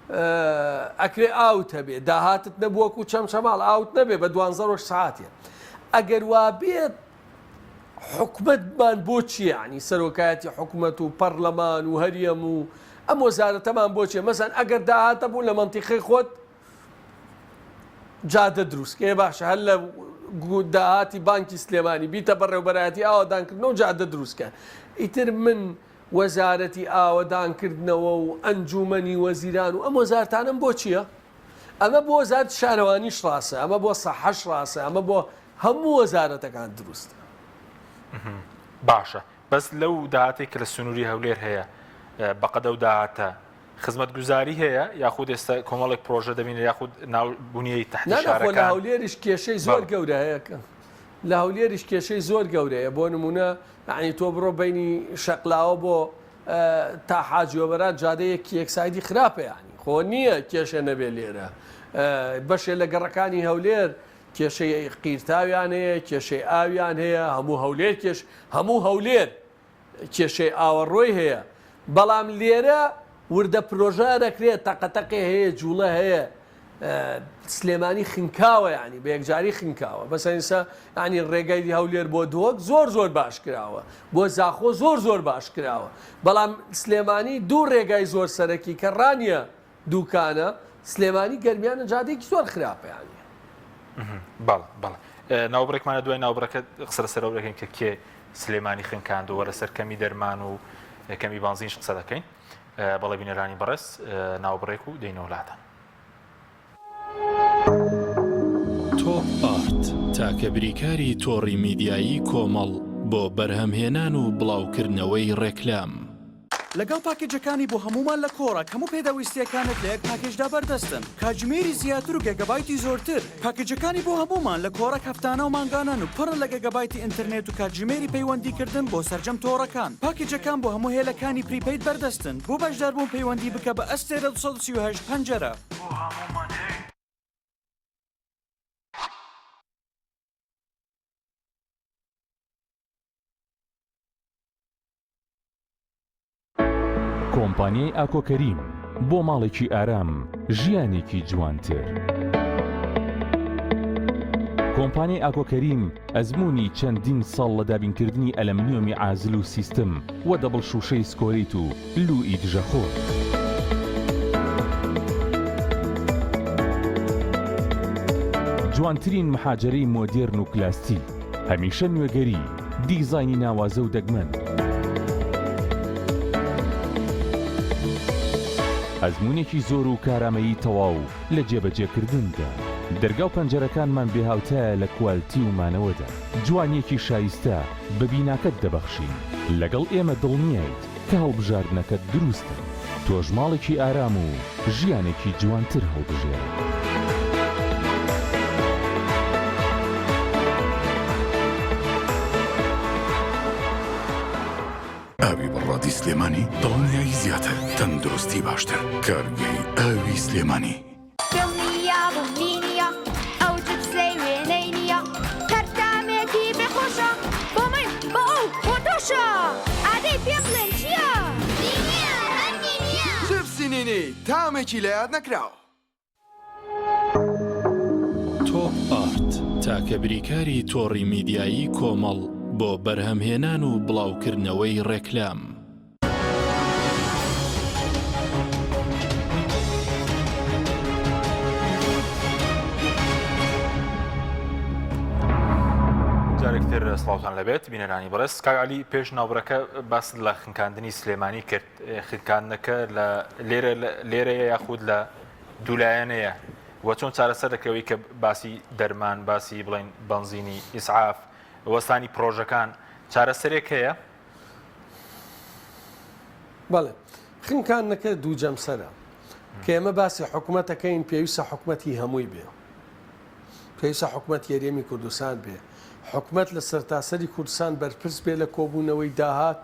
ئەکرێ ئاوت هەبێ داهاتت نەبوو وەکو چەمچەماڵ ئاوت نەبێ بە دوانزە ڕۆژ سعاتێ ئەگەر وابێت حکومەتمان بۆ چییە ینی سەرۆکایەتی حکومەت و پەرلەمان و هەریەم و ئەم وەزارەتەمان بۆ چیە مەسەن ئەگەر داهاتە بوو لە مەنتیقەی خۆت جادە دروست کە باشە هەر لە داهاتی بانکی سلێمانی بیتە بەڕێوبەرایەتی ئاوەدانکردنەوە جادە دروستکە ئیتر من وەزارەتی ئاوەدانکردنەوە و ئەنجومەنی وەزیران و ئەم وەزارتانم بۆ چییە؟ ئەمە بۆ وەزارەتی شارەوانیش ڕاستە ئەمە بۆ سەحەش ڕاستە ئەمە بۆ هەموو وەزارەتەکان دروستە. باشە بەس لەو داهاتێک کە لە سنووری هەولێر هەیە بەقەدە و داهاتە خزمەتگوزاری هەیە یاخود ئێستا کۆمەڵێک پرۆژە دەبینێت یاخود ناو بنیەی تەحتی نا نا خۆ لە شارەکان هەولێریش کێشەی زۆر بەڵێ. گەورە هەیە کە لە هەولێریش کێشەی زۆر گەورەیە بۆ نمونە یعنی تۆ بڕۆ بینی شەقلاوە بۆ اه، تا حاجیۆبەران جادەیەکی یەکسایدی خراپە یعنی خۆ نییە کێشە نەبێ لێرە اه، بەشێ لە گەڕەکانی هەولێر کێشەی قیرتاویان هەیە کێشەی ئاویان هەیە هەموو هەولێر کێش هەموو هەولێر کێشەی ئاوەڕۆی هەیە، بەڵام لێرە وردە پرۆژە ئەکرێت، تەقەتەقێ هەیە، جوڵە هەیە، سلێمانی خنکاوە یانی بە یەکجاری خنکاوە، مەسەلەن ئێستا یانی ڕێگای هەولێر بۆ دهۆک زۆر زۆر باش کراوە، بۆ زاخۆ زۆر زۆر باش کراوە، بەڵام سلێمانی دوو ڕێگای زۆر سەرەکی کە ڕانیە دوکانە سلێمانی گەرمیانە جادەیەکی زۆر خراپە یانی. بەڵێ بەڵێ ناوبڕێکمانە دوای ناوبڕەکە قسە لەسەر ئەو دەکەین کە کێ سلێمانی خنکاندووە لەسەر کەمی دەرمان و کەمی بانزینش قسە دەکەین بەڵێ بینەرانی بەڕێز ناوبڕێک و دێینەوە لاتان. تۆپ ئارت تاکە بریکاری تۆڕی میدیایی کۆمەڵ بۆ بەرهەمهێنان و بڵاوکردنەوەی ڕێکلام. لەگەڵ پاکێجەکانی بۆ هەموومان لە کۆڕەک هەموو پێداویستییەکانت لە یەک پاکێجدا بەردەستن، کاتژمێری زیاتر و گێگابایتی زۆرتر. پاکێجەکانی بۆ هەموومان لە کۆڕەک هەفتانە و مانگانەن و پڕن لە گێگابایتی ئینتەرنێت و کاتژمێری پەیوەندیکردن بۆ سەرجەم تۆڕەکان. پاکێجەکان بۆ هەموو هێلەکانی prepaid بەردەستن. بۆ بەشداربوون پەیوەندی بکە بە ئەستێرە 238 پەنجەرە. کۆمپانیای ئاکۆ کەریم بۆ ماڵێکی ئارام ژیانێکی جوانتر. کۆمپانیای ئاکۆ کەریم ئەزموونی چەندین ساڵ لە دابینکردنی ئەلەمنیۆمی عازل و سیستم و double شووشەی سکۆریت و لووی دژەخۆر. جوانترین محاجەرەی مۆدێرن و کلاستیک، هەمیشە نوێگەری، دیزاینی ناوازە و دەگمەن. ئەزموونێکی زۆر و کارامەیی تەواو لە جێبەجێکردندا. دەرگا و پەنجەرەکانمان بێهاوتایە لە کوالتی و مانەوەدا. جوانییەکی شایستە بە بیناکەت دەبەخشین. لەگەڵ ئێمە دڵنیایت کە هەڵبژاردنەکەت دروستە. تۆش ماڵێکی ئارام و ژیانێکی جوانتر هەڵبژێرە. ئاوی بەڕادی سلێمانی دڵنیایی زیاتر، تەندروستی باشتر. کارگەی ئاوی سلێمانی. دڵنیابم لینیە ئەو جپسەی وێنەی نییە هەر تامێکی بێ خۆشە بۆ من بۆ ئەو بۆ تۆشە ئادەی پێم بڵێن چییە؟ نینیە هەر نینیە. جپسی نینی تامێکی لەیاد نەکراو. تۆپ ئارت، تاکە بریکاری تۆڕی میدیایی کۆمەڵ بۆ بەرهەمهێنان و بڵاوکردنەوەی ڕێکلام. جارێکتر سڵاوتان لەبێت بینەرانی بەڕێز کاک عەلی پێش ناوبرەکە باست لە خنکاندنی سلێمانی کرد خنکاندنەکە لە لێرە لێرەیە یاخود لە دوولایەنەیە و چۆن چارەسەر دەکرێت کە باسی دەرمان باسی بڵین بەنزینی ئیسعاف وەستانی پرۆژەکان چارەسەرێک هەیە؟ بەڵێ خنکاندنەکە دوو جەمسەرە کە ئێمە باسی حکوومەتەکەین پێویستە حکوومەتی هەمووی بێ پێویستە حکوومەت یاریێمی کوردستان بێ حکوومەت لە سەرتاسەری کوردستان بەرپرس بێ لە کۆبوونەوەی داهات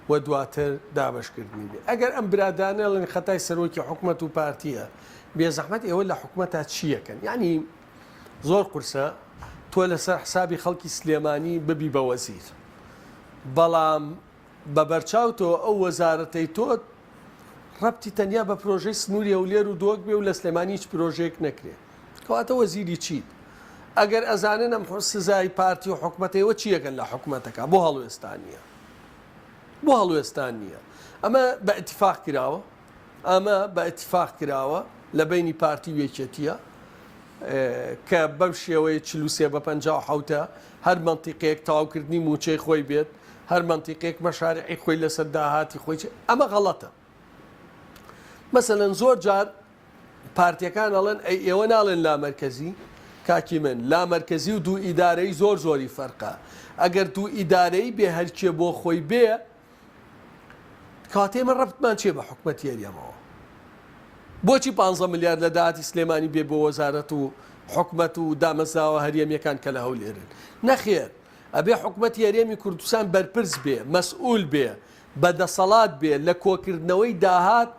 و دواتر دابەشکردنی بێ ئەگەر ئەم برادانەڵێن خەتای سەرۆکی حکومەت و پارتیە بێزەحمەت ئێوە لە حکومەتا چیەکەن یعنی زۆر قورسە تۆ لەسەر حسابی خەڵکی سلێمانی ببی بە وەزیر بەڵام بە بەرچاو تۆ ئەو وەزارەتەی تۆ ڕەبتی تەنیا بە پرۆژەی سنووری هەولێر و دۆک بێ و لە سلێمانی هیچ پرۆژەیەک نەکرێ کەواتە وەزیری چیت ئەگەر ئەزانن ئەم سزای پارتی و حکومەتەوە چیەکەن لە حکومەتەکە بۆ هەڵوێستان نییە بۆ هەڵوێستان نییە ئەمە بە ئیتفاق کراوە ئەمە بە ئیتفاق کراوە لە بەینی پارتی و یەکێتیە کە بەم شێوەیە 43 بە 57 هەر مەنتیقەیەک تەواوکردنی مووچەی خۆی بێت هەر مەنتیقێک مەشارعی خۆی لەسەر داهاتی خۆی ئەمە غەڵەتە مەسەلەن زۆر جار پارتیەکان ئەڵێن ئەی ئێوە ناڵێن لامەرکەزی؟ کاکی من لامەرکەزی و دوو ئیدارەیی زۆر زۆری فەرقە ئەگەر دوو ئیدارەیی بێ هەرکێ بۆ خۆی بێ کەواتە ئێمە ڕەبتمان چیە بە حکومەتی هەرێمەوە بۆچی 15 ملیار لە داهاتی سلێمانی بێ بۆ وەزارەت و حکومەت و دامەزراوە هەرێمیەکان کە لە هەولێرن نەخێر ئەبێ حکومەتی هەرێمی کوردستان بەرپرس بێ مەسئول بێ بە دەسەڵات بێ لە کۆکردنەوەی داهات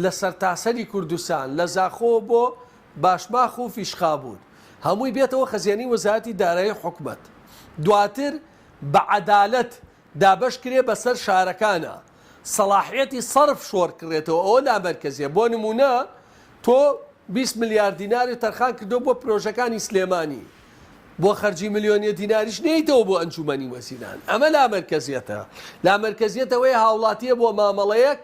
لە سەرتاسەری کوردستان، لە زاخۆوە بۆ باشماخ و فیشخابوور، هەمووی بێتەوە خەزێنەی وەزارەتی دارایی حکومەت، دواتر بە عەدالەت دابەش کرێ بەسەر شارەکانا، سەڵاحیەتی سەرف شۆڕکرێتەوە، ئەوە لامەرکەزیە، بۆ نموونە تۆ 20 ملیار دینارت تەرخان کردووە بۆ پرۆژەکانی سلێمانی، بۆ خەرجی ملیۆنیە دیناریش نەیتەوە بۆ ئەنجومەنی وەزیران، ئەمە لامەرکەزیەتە، لامەرکەزیەت ئەوەیە هاوڵاتیە بۆ مامەڵەیەک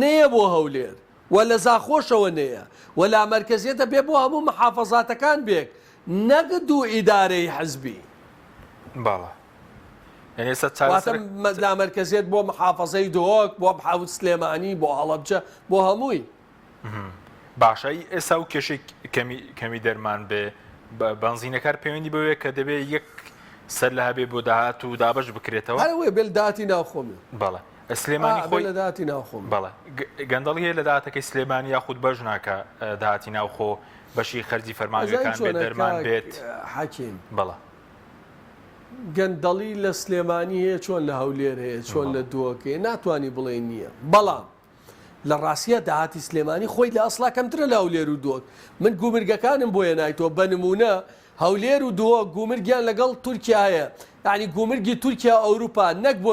نەیە بۆ هەولێر و لە زاخۆشەوە نەیە و لامەرکەزیەتە بێ بۆ هەموو محافەزاتەکان بێک نەک دوو ئیدارەی حزبی. بەڵێ یعنی ئێستا واتە چارەسەر لامەرکەزیەت بۆ محافەزەی دهۆک بۆ محافظ سلێمانی بۆ هەڵەبجە بۆ هەمووی. باشە ئێستا و کێشەی کەمی کەمی دەرمان بێ بەنزینەکار پەیوەندی بەوەیە کە دەبێ یەک سەر لە هەبێ بۆ داهات و دابەش بکرێتەوە هەر ئەوەیە بێ لە داهاتی ناوخۆ بێ. بەڵێ سلێمانی ئا، بێ خۆی لە داهاتی ناوخۆ بێ. بەڵێ گەندەڵی هەیە لە داهاتەکەی سلێمانی یاخود بەش ناکە داهاتی ناوخۆ بەشی خەرجی ئەزانی فەرمانگەکان بێت چۆنە دەرمان کاک بێت حەکیم بەڵێ گەندەڵی لە سلێمانی هەیە چۆن لە هەولێر هەیە چۆن لە بەڵێ دهۆک هەیە ناتوانی بڵێی نییە بەڵام. لە ڕاستیا داهاتی سلێمانی خۆی لە ئەسڵا کەمترە لە هەولێر و دهۆک. من گومرگەکانم بۆ هێنایتەوە بە نموونە هەولێر و دهۆک گومرگیان لەگەڵ تورکیا هەیە یانی گومرگی تورکیا و ئەوروپا نەک بۆ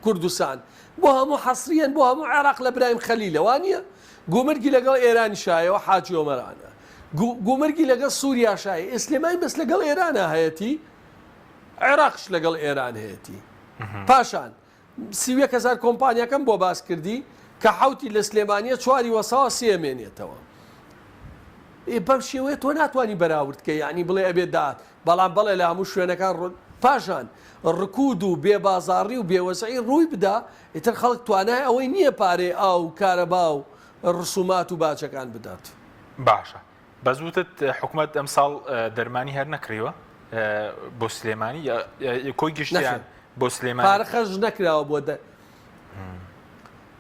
کوردستان بۆ هەموو حەسریەن بۆ هەموو عێراق لە برایم خەلیلە وانیە گومرگی لەگەڵ ئێرانیشا هەیە و حاجی ئۆمەرانە گومرگی لەگەڵ سوریاشا هەیە ئێ سلێمانی بەس لەگەڵ ئێرانە هەیەتی عێراقش لەگەڵ ئێران هەیەتی پاشان 31 هەزار کۆمپانیاکەم بۆ باس کردی کە حوتی لە سلێمانیە چواری وەساوە سێ مێنێتەوە ئێ بەم شێوەیە تۆ ناتوانی بەراورد کەی یانی بڵێ ئەبێ داهات بەڵام بەڵێ لە هەموو شوێنەکان ڕ پاشان ڕکود و بێ بازاڕی و بێوەزعی ڕووی بدا ئیتر خەڵک توانای ئەوەی نییە پارەی ئاو و کارەبا و ڕسومات و باجەکان بدات. باشە بەس وتت حکومەت ئەمساڵ دەرمانی هەر نەکڕیوە بۆ سلێمانی کۆی گشتیان بۆ سلێمانی پارە خەرج نەکراوە بۆ دە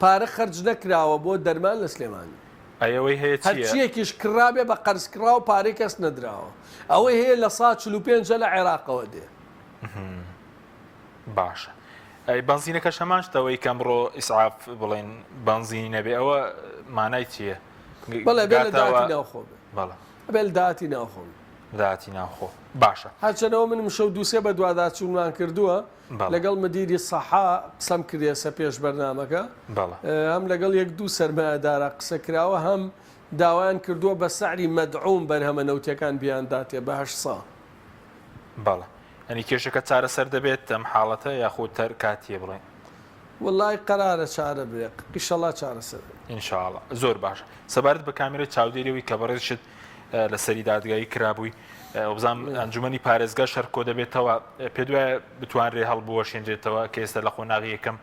پارە خەرج نەکراوە بۆ دەرمان لە سلێمانی. ئەی ئەوەی هەیە چییە؟ هەرچییەکیش کڕابێ بە قەرز کڕاوە پارەی کەس نەدراوە. ئەوەی هەیە لە سا 45 ە لە عێراقەوە دێ. باشە ئەی بەنزینەکەش هەمان شتە ئەوەی کە ئەمڕۆ ئیسعاف بڵێن بەنزینی نەبێ ئەوە مانای چییە؟ بەڵێ بێ لە داهاتی ناوخۆ بێ. بەڵێ. ئەبێ لە داهاتی ناوخۆ بێ. داهاتی ناوخۆ باشە. هەرچەند ئەوە من مشەو دووسێ بەدواداچوونمان کردووە لەگەڵ مدیری سەحا قسەم کردێسە پێش بەرنامەکە هەم لەگەڵ یەک دوو سەرمایەدارا قسە کراوە هەم داوایان کردووە بە سعری مەدعوم بەرهەمە نەوتیەکان بیانداتێ بە هەشت سا. بەڵێ یانی کێشەکە چارەسەر دەبێت ئەم حاڵەتە یاخود تەر کاتیە بڵێین؟ وەڵای قەرارە چارە بێ ئیشەڵا چارەسەر بێ. ان شاء اللە زۆر باشە سەبارەت بە کامێرای چاودێری ئەوەی کە بەڕێزیشت لەسەری دادگایی کرابووی وبزانام ئەنجومەنی پارێزگا شەر کۆ دەبێتەوە پێ دوایە بتوانرێ هەڵبوەشێنرێتەوە کە ئێستا لە قۆناغی یەکەم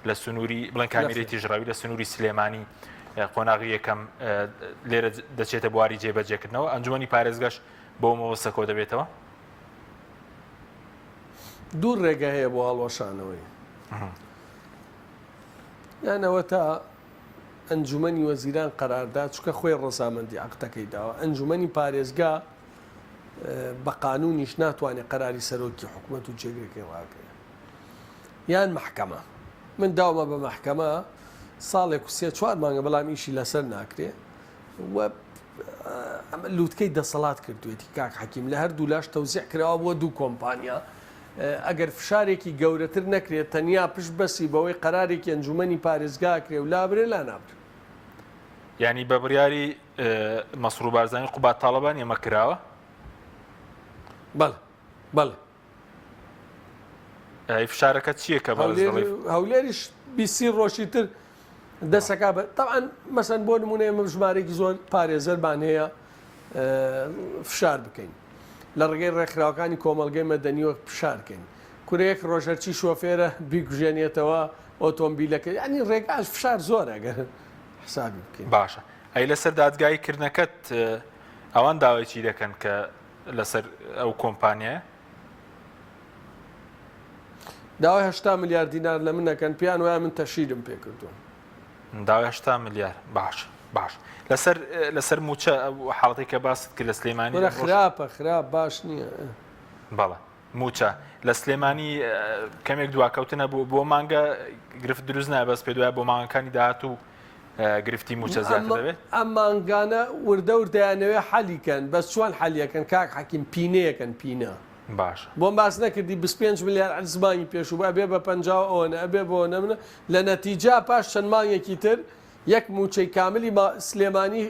لە سنووری بڵێن کامیرەی تیژڕەوی لە سنووری سلێمانی قۆناغی یەکەم لێرە دەچێتە بواری جێبەجێکردنەوە ئەنجومەنی پارێزگەش بۆ مەوەسە کۆ دەبێتەوە دوو ڕێگە هەیە بۆ هەڵوەشانەوەی یان ئەوە تا ئەنجومەنی وەزیران قەراردا چونکە خۆی ڕەزامەندی عەقدەکەی داوە ئەنجومەنی پارێزگا بە قانونیش ناتوانێت قەراری سەرۆکی حکومەت و جێگرەکەی ڕاگرێ یان مەحکەمە من داومە بە مەحکەمە ساڵێک و سێ چوار مانگە بەڵام ئیشی لەسەر ناکرێ و ئەمە لوتکەی دەسەڵات کردوێتی کاک حەکیم لە هەردوو لاش تەوزیع کراوە بۆ دوو کۆمپانیا ئەگەر فشارێکی گەورەتر نەکرێت تەنیا پشت بەسی بەوەی قەرارێکی ئەنجومەنی پارێزگا کرێ و لابرێ لا نابرێ. یانی بە بڕیاری مەسرور بارزانی قوباد تاڵەبانی ئەمە کراوە؟ بەڵێ بەڵێ. ئەی فشارەکە چییە کە بەڕێز دەڵێی؟ هەولێریش 20 ڕۆژی تر دەسەکا بە تەبعەن مەسەن بۆ نمونە ئێمە ژمارەیەکی زۆر پارێزەرمان هەیە فشار بکەین لە ڕێگەی ڕێکخراوەکانی کۆمەڵگەی مەدەنیەوە فشار کەین کورە یەک ڕۆژ هەرچی شۆفێرە بیکوژێنێتەوە ئۆتۆمبیلەکە یعنی ڕێگاش فشار زۆر ئەگەر حسابی بکەین باشە ئەی لەسەر دادگایی کردنەکەت ئەوان داوای چی دەکەن کە لەسەر ئەو کۆمپانیایە؟ داوای 80 ملیار دینار لە من ئەکەن پێیان وایە من تەشیرم پێ کردوون. داوای 80 ملیار باش باش لەسەر لەسەر موچە ئەو حاڵەتێک کە باست کرد لە سلێمانی وەرە خراپە خراپ باش نییە. بەڵێ موچە لە سلێمانی کەمێک دواکەوتنە بۆ بۆ مانگە گرفت دروست نابێت بەس پێ دوایە بۆ مانگەکانی داهاتوو گرفتی موچە زیاتر دەبێت؟ ئەم مانگانە وردە وردەیانەوێ حەلی کەن بەس چۆن حەلیەکەن کاک حەکیم پینەیەکەن پینە. باشە. بۆم باس نەکردی 25 ملیار عەرز مانگی پێشوو بوو ئەبێ بە 50 و ئەوەنە ئەبێ بەوە نەمنە لە نەتیجا پاش چەند مانگێکی تر یەک موچەی کاملی سلێمانی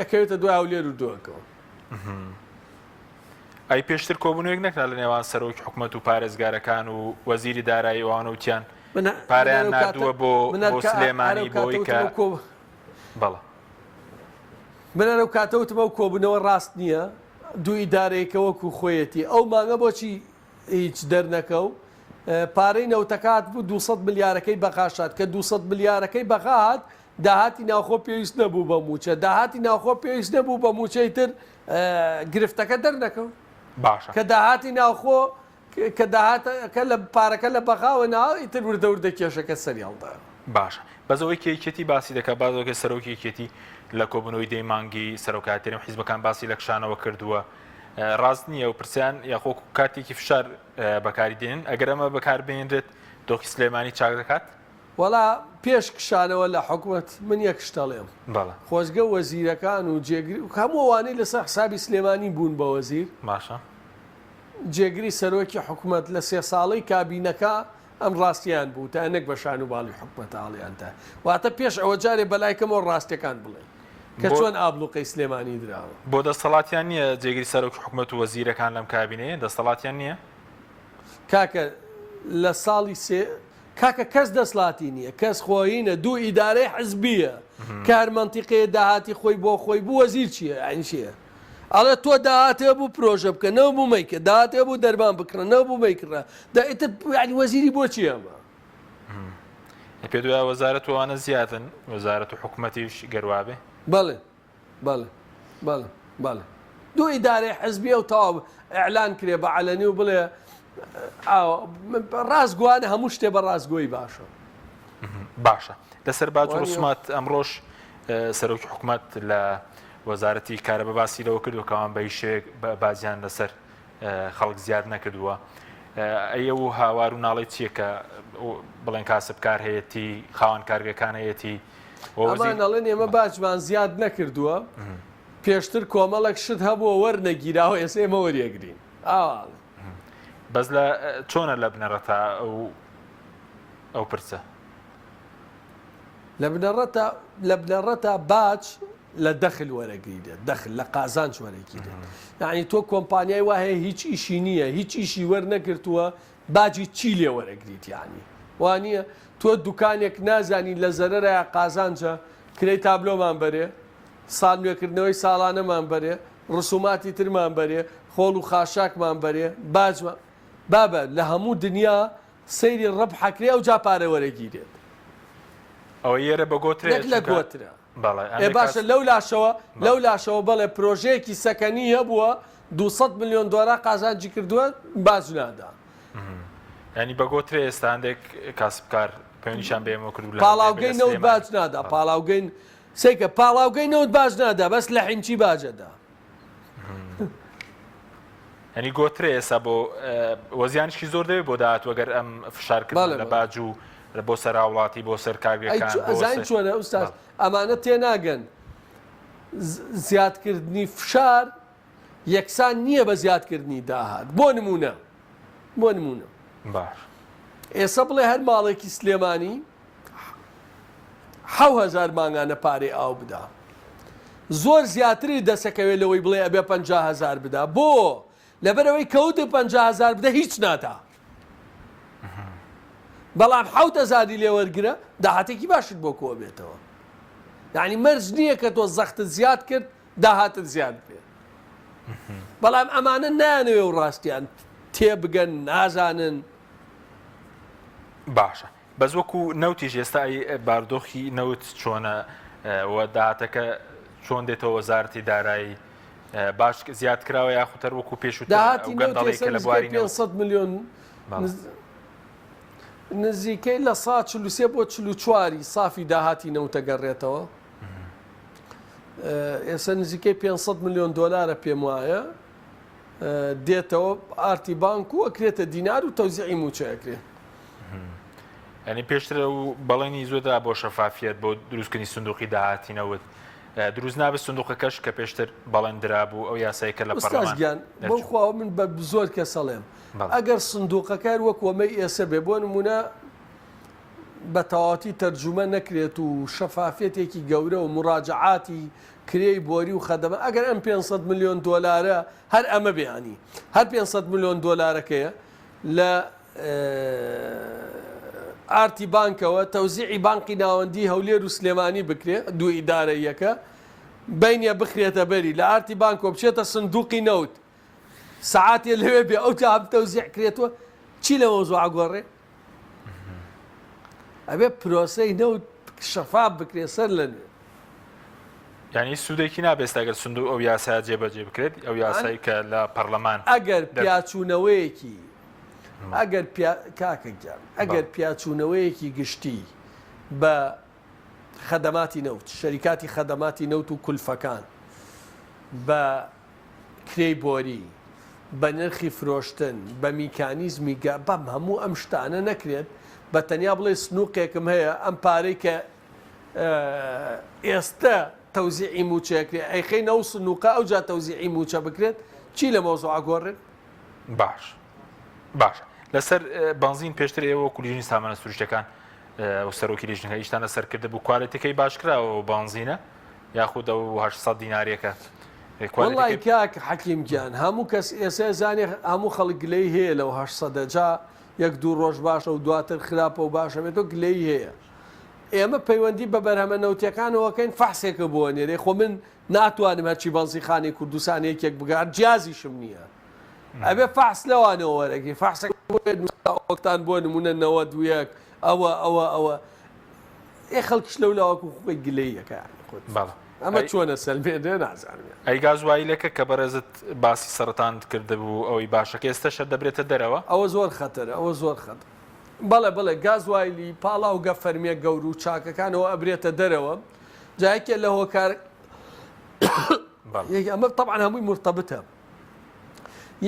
ئەکەوێتە دوای هەولێر و دهۆکەوە. ئەی پێشتر کۆبوونەوەیەک نەکرا لە نێوان سەرۆکی حکومەت و پارێزگارەکان و وەزیری دارایی ئەوانە وتیان پارەیان ناردووە بۆ بۆ سلێمانی بۆی کە بەڵێ. من هەر ئەو کاتە وتم ئەو کۆبوونەوە ڕاست نییە، دوو ئیدارەیەکە وەکو خۆیەتی، ئەو مانگە بۆچی هیچ دەرنەکەو، پارەی نەوتەکە هاتبوو 200 ملیارەکەی بەغاش هات، کە 200 ملیارەکەی بەغا هات داهاتی ناوخۆ پێویست نەبوو بە مووچە، داهاتی ناوخۆ پێویست نەبوو بە مووچەی تر گرفتەکە دەرنەکەوت. باشە. کە داهاتی ناوخۆ کە داهاتەکە لە پارەکە لە بەغاوە ناوە ئیتر وردە وردە کێشەکە سەری هەڵدایەوە. باشە بەس ئەوەی کە یەکێتی باسی دەکات باس ئەوەی کە سەرۆکی یەکێتی لە کۆبوونەوەی دەی مانگی سەرۆکایەتی هەرێم حیزبەکان باسی لە کشانەوە کردووە ڕاست نییە و پرسیان یاخۆ کارتێکی فشار بەکاری دێنن ئەگەر ئەمە بەکار بێنرێت دۆخی سلێمانی چاک دەکات؟ وەڵا پێش کشانەوە لە حکومەت من یەک شت ئەڵێم. بەڵێ. خۆزگە وەزیرەکان و جێگری هەموو ئەوانەی لەسەر حسابی سلێمانی بوون بە وەزیر. باشە. جێگری سەرۆکی حکومەت لە سێ ساڵەی کابینەکە ئەم ڕاستیان بووتایە نەک بە شان و باڵی حکومەتە هەڵیانتایە. واتە پێش ئەوە جارێ بەلای کەمەوە ڕاستیەکان بڵێن کە چۆن ئابڵوقەی سلێمانی دراوە. بۆ دەستەڵاتیان نییە جێگری سەرۆکی حکومەت و وەزیرەکان لەم کابینەیە دەستەڵاتیان نییە؟ کاکە لە ساڵی سێ کاکە کەس دەسڵاتی نییە کەس خۆینە دوو ئیدارەی حزبیە کە هەر مەنتیقەیە داهاتی خۆی بۆ خۆی بوو وەزیر چییە یانی چییە ئەڵێ تۆ داهاتێ بوو پرۆژە بکە نەبوو مەیکە داهاتێ بوو دەرمان بکڕە نەبوو مەیکڕە دە ئیتر یانی وەزیری بۆ چییە ئەمە؟ پێ دوای وەزارەت وانە زیادن وەزارەت و حکوومەتیش گەروابێ بەڵێ بەڵێ بەڵێ بەڵێ دوو ئیدارەی حزبیە و تەواو ئیعلان کرێ بە عەلەنی و بڵێ ڕاستگوانە هەموو شتێ بە ڕاستگۆی باشە. باشە لەسەر باج و ڕسومات ئەمڕۆش سەرۆکی حکوومەت لە وەزارەتی کارەبا باسی لەوە کردو کەوان بە هیچ شێوەیەک باجیان لەسەر خەڵک زیاد نەکردووە ئەی ئەو هاوار و ناڵی چییە کە بڵێن کاسبکار هەیەتی خاوەن کارگەکان هەیەتی ئەمان ئەڵێن ئێمە باجمان زیاد نەکردووە پێشتر کۆمەڵێک شت هەبووە وەرنەگیراوە ئێستا ئێمە وەریەگرین ئاوا بەس لە چۆنە لە بنەڕەتا ئەو پرسە؟ لە بنەڕەتا لە بنەڕەتا باج لە دەخل وەرەگیرێت دەخل لە قازانج وەرەگیرێت یعنی تۆ کۆمپانیای وا هەیە هیچ ئیشی نییە هیچ ئیشی وەرنەگرتووە باجی چی لێ وەرەگریت یعنی وانە تۆ دوکانێک نازانی لە زەرەرە یا قازانجە کرێی تابلۆمان بەرێ ساڵ نوێکردنەوەی ساڵانەمان بەرێ ڕسوماتی ترمان بەرێ خۆڵ و خاشاکمان بەرێ باجمان بابە لە هەموو دنیا سەیری ڕەبح ئەکرێ ئەوجا پارە وەرەگیرێت. ئەوە یێرە بە گۆترەیە نەک لە چونکە گۆترە. بەڵێ ئێ هەندێک باشە کاس لەو لاشەوە بەڵێ. لەو لاشەوە بەڵێ پرۆژەیەکی سەکەنی هەبووە 200 ملیۆن دۆلار قازانجی کردووە باج نادا. یانی بە گۆترە ئێستا هەندێک کاسبکار پەیوەندیشان بە ئێمەوە کردوو لە هەولێر بێ پاڵاوگەی لە نەوت سلێمانی. باج نادا بەڵێ. پاڵاوگەی سەیرکە پاڵاوگەی نەوت باج نادا بەس لە حینچی باجەدا. یانی گۆترێ ئێستا بۆ وەزیانیشکی زۆر دەوێت بۆ داهاتوو گەر ئەم فشارکردنە لە باج و بۆ سەر هاوڵاتی بۆ سەر کارگەکان ئەزانین چۆنە ئوستاز ئەمانە تێناگەن زیادکردنی فشار یەکسان نییە بە زیادکردنی داهات بۆ نمونە بۆ نمونە باش ئێستا بڵێ هەر ماڵێکی سلێمانی 1000 مانگانە پارەی ئاو بدا زۆر زیاتری دەسەکەوێت لەوەی بڵێ ئەبێ 500هزار بدا بۆ لەبەرەوەی کەوت 500هزار بدە هیچ نادا بەڵام حەوت هەزاری لێ وەرگرە داهاتێکی باشت بۆ کۆ بێتەوە یعنی مەرج نییە کە تۆ زەختت زیاد کرد داهاتت زیاد بێ بەڵام ئەمانە نانەوێ و ڕاستیان تێبگەن نازانن باشە بەس وەکو نەوتیش ئێستا ئەی بارودۆخی نەوت چۆنە و داهاتەکە چۆن دێتەوە وەزارەتی دارایی باش زیاد کراوە یاخود هەر وەکو پێشووتر داهاتی ئەو نەوت گەندەڵی ئێستا کە لە نزیکەی بواری نەوت 500 ملیۆن بەڵێ. نز- نزیکەی لە سا 43 بۆ 44 سافی داهاتی نەوتە گەڕێتەوە ئێستا نزیکەی 500 ملیۆن دۆلارە پێم وایە دێتەوە ئارتی بانک و ئەکرێتە دینار و تەوزیعی مووچە ئەکرێ. یانی پێشتر ئەو بەڵێنی زۆر دا بۆ شەفافیەت بۆ دروستکردنی سندوقی داهاتی نەوت دروست نابێت سندوقەکەش کە پێشتر بەڵێن درابوو ئەو یاسای کە لە ئوستاز پەرلەمان گیان بەو دەرچوو. خواوە من بە زۆر کەس ئەڵێم بەڵێ. ئەگەر سندوقەکە هەر وەکو ئەمەی ئێسە بێ بۆ نمونە بە تەواوەتی تەرجومە نەکرێت و شەفافیەتێکی گەورە و مراجعاتی کرێی بۆری و خەدەمە ئەگەر ئەم 500 ملیۆن دۆلارە هەر ئەمە بێ ینی هەر 500 ملیۆن دۆلارەکەیە لە ئارتی بانکەوە تەوزیعی بانقی ناوەندی هەولێر و سلێمانی بکرێ دوو ئیدارەیەکە بینە بخرێتە بەری لە ئارتی بانکۆ بچێتە سندوقی نەوت سەعاتێ لەوێ بێ ئەو تا تەوزیع کرێتەوە چی لە مەوزوع گۆڕێ ئەبێ پرۆسەی نەوت شەفاف بکرێ سەر لە نوێ. یانی سوودێکی نابێت ئەگەر سندوق ئەو یاسایە جێبەجێ بکرێت ئەو یاسایی کە لە پەرلەمان ئەگەر پیاچوونەوەیەکی ئەگەر کاکە گیان ئەگەر پیاچوونەوەیەکی گشتی بە خەدەماتی نەوت شەریکاتی خەدەماتی نەوت و کولفەکان بە کرێی بۆری. بە نرخی فرۆشتن، بە میکانیزمی گە بەم هەموو ئەم شتانە نەکرێت، بە تەنیا بڵێ سنووقێکم هەیە ئەم پارەی کە ئێستە تەوزیعی مووچە ئەکرێ ئەیخەینە ئەو سنووقە ئەوجا تەوزیعی مووچە بکرێت، چی لە مەوزوع ئەگۆڕێت؟ باش باشە لەسەر بەنزین پێشتر ئێوە وەکو لیژنەی سامانە سروشتەکان و سەرۆکی لیژنەکە ئیشتان لەسەر کردبوو کوالێتەکەی باش کراوە و بەنزینە یاخود ئەو 800 دیناریەکە وەڵای کاک حەکیم گیان هەموو کەس ئێسێ زانێ هەموو خەڵک گلەی هەیە لەو هەشتسەدە جا یەک دوو ڕۆژ باشە و دواتر خراپە و باشە بێتەوە گلەی هەیە ئێمە پەیوەندی بە بەرهەمە نەوتیەکانەوە کەین فەحسێکە بۆ نێرێ خۆ من ناتوانم هەرچی بەنزیخانەی کوردستان یەکێک بگە هەر جیازیشم نییە ئەبێ فەحس لەوانەوە وەرەگری فەحسەکە بۆ نووسراوەکتان بۆ نمونە 91 ئەوە ئەوە ئەوە ئێ خەڵکیش لەو لاوەکو خۆی گلەییەکە یانی خۆت بەڵێ ئەمە ئەی چۆنە سەلمێنرێ نازانم یانی. ئەی گازوایلەکە کە بەڕێزت باسی سەرەتانت کردبوو ئەوەی باشەکە ئێستەش هەر دەبرێتە دەرەوە؟ ئەوە زۆر خەتەرە ئەوە زۆر خەتەرە بەڵێ بەڵێ گازوایلی پاڵاوگە فەرمیە گەور و چاکەکانەوە ئەبرێتە دەرەوە جا یەکێ لە هۆکار بەڵێ یەک ئەمە تەبعەن هەمووی مورتەبتە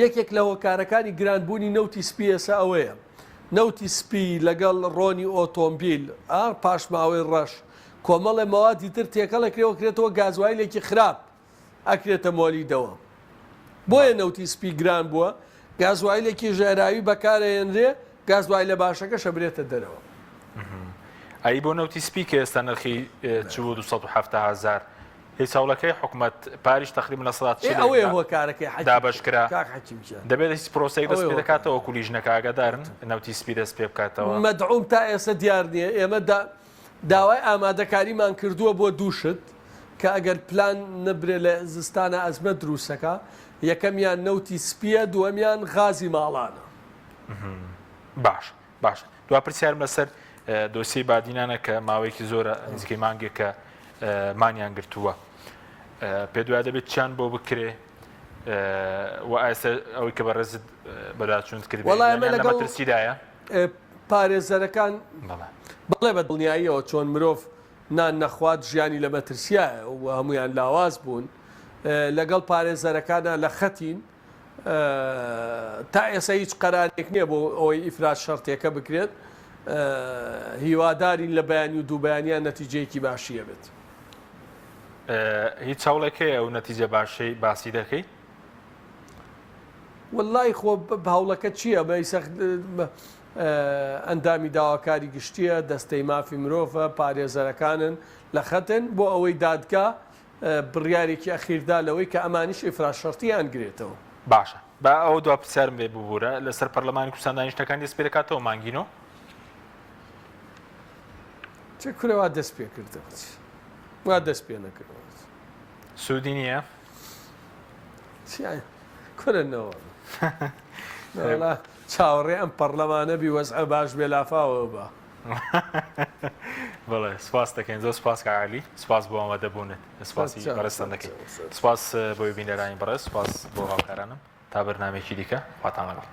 یەکێک لە هۆکارەکانی گرانبوونی نەوتی سپی ئێستا ئەوەیە نەوتی سپی لەگەڵ ڕۆنی ئۆتۆمبیل، ئا پاشماوەی ڕەش، کۆمەڵێ مەوادی تر تێکەڵ ئەکرێ ئەکرێتەوە گازوایلێکی خراپ ئەکرێتە مۆلیدەوە. بۆیە نەوتی سپی گران بووە، گازوایلێکی ژەهراوی بەکارئەهێنرێ، گازوایلە باشەکەش ئەبرێتە دەرەوە. ئەی بۆ نەوتی سپی کە ئێستا نرخی چوو 270 هەزار هیچ هەوڵەکەی حکومەت پاریش تەقریبا لە سەدا ئێ چلێک ئەوەیە هۆکارەکەی حەکیم دابەش کرا کاک حەکیم گیان دەبێت هیچ پرۆسەیەک دەست ئەوەیە پێ هۆکارەکەی. دەکاتەوە وەکو لیژنەکە ئاگادارن نەوتی سپی دەست پێ بکاتەوە؟ مەدعوم تا ئێستا دیار نییە ئێمە دا داوای ئامادەکاریمان کردووە بۆ دوو شت کە ئەگەر پلان نەبرێ لە زستانە ئەزمە دروستەکە یەکەمیان نەوتی سپییە دووەمیان غازی ماڵانە. باش باشە دوا پرسیارم لەسەر دۆسیەی بادینانە کە ماوەیەکی زۆرە نزیکەی مانگێکە مانیان گرتووە پێ دوای دەبێت چیان بۆ بکرێ و ئایسە ئەوەی کە بەڕێزت بەداچوونت کرد وەڵای ئەمە لە لەگەڵ مەترسیدایە پارێزەرەکان بەڵێ بەڵێ بە دڵنیاییەوە چۆن مرۆڤ نان نەخوات ژیانی لە مەترسیایە و هەمویان لاواز بوون لەگەڵ پارێزەرەکانە لە خەتین تا ئێستا هیچ قەرارێک نییە بۆ ئەوەی ئیفراج شەرتیەکە بکرێت، هیوادارین لە بەیانی و دوو بەیانیان نەتیجەیەکی باشی هەبێت. هیچ هەوڵێک هەیە ئەو نەتیجە باشەی باسی دەکەی؟ وەڵای خۆ هەوڵەکە چییە؟ ئەندامی داواکاری گشتییە، دەستەی مافی مرۆڤە، پارێزەرەکانن لە خەتن بۆ ئەوەی دادگا بڕیارێکی ئەخیر دا لەوەی کە ئەمانیش ئیفراج شەرتیان گرێتەوە. باشە با ئەوە دوا پرسیارم بێ ببورە لەسەر پەرلەمانی کوردستان دانیشتنەکان دەست پێ دەکاتەوە مانگی نۆ؟ چ کورە وا دەست پێ کردەوە چ وا دەست پێ نەکردەوە سوودی نییە؟ چی کورە نەوە چاوەڕێ ئەم پەرلەمانە بی وەزعە باش بێ لافاوە بە. بەڵێ سپاس دەکەین زۆر سپاس کاک عەلی سپاس بۆ ئامادەبوونت سپاسی بەڕێزتان دەکەین سپاس بۆ بینەرانی بەڕێز سپاس بۆ هاوکارانم تا بەرنامەیەکی دیکە خواتان لەگەڵ.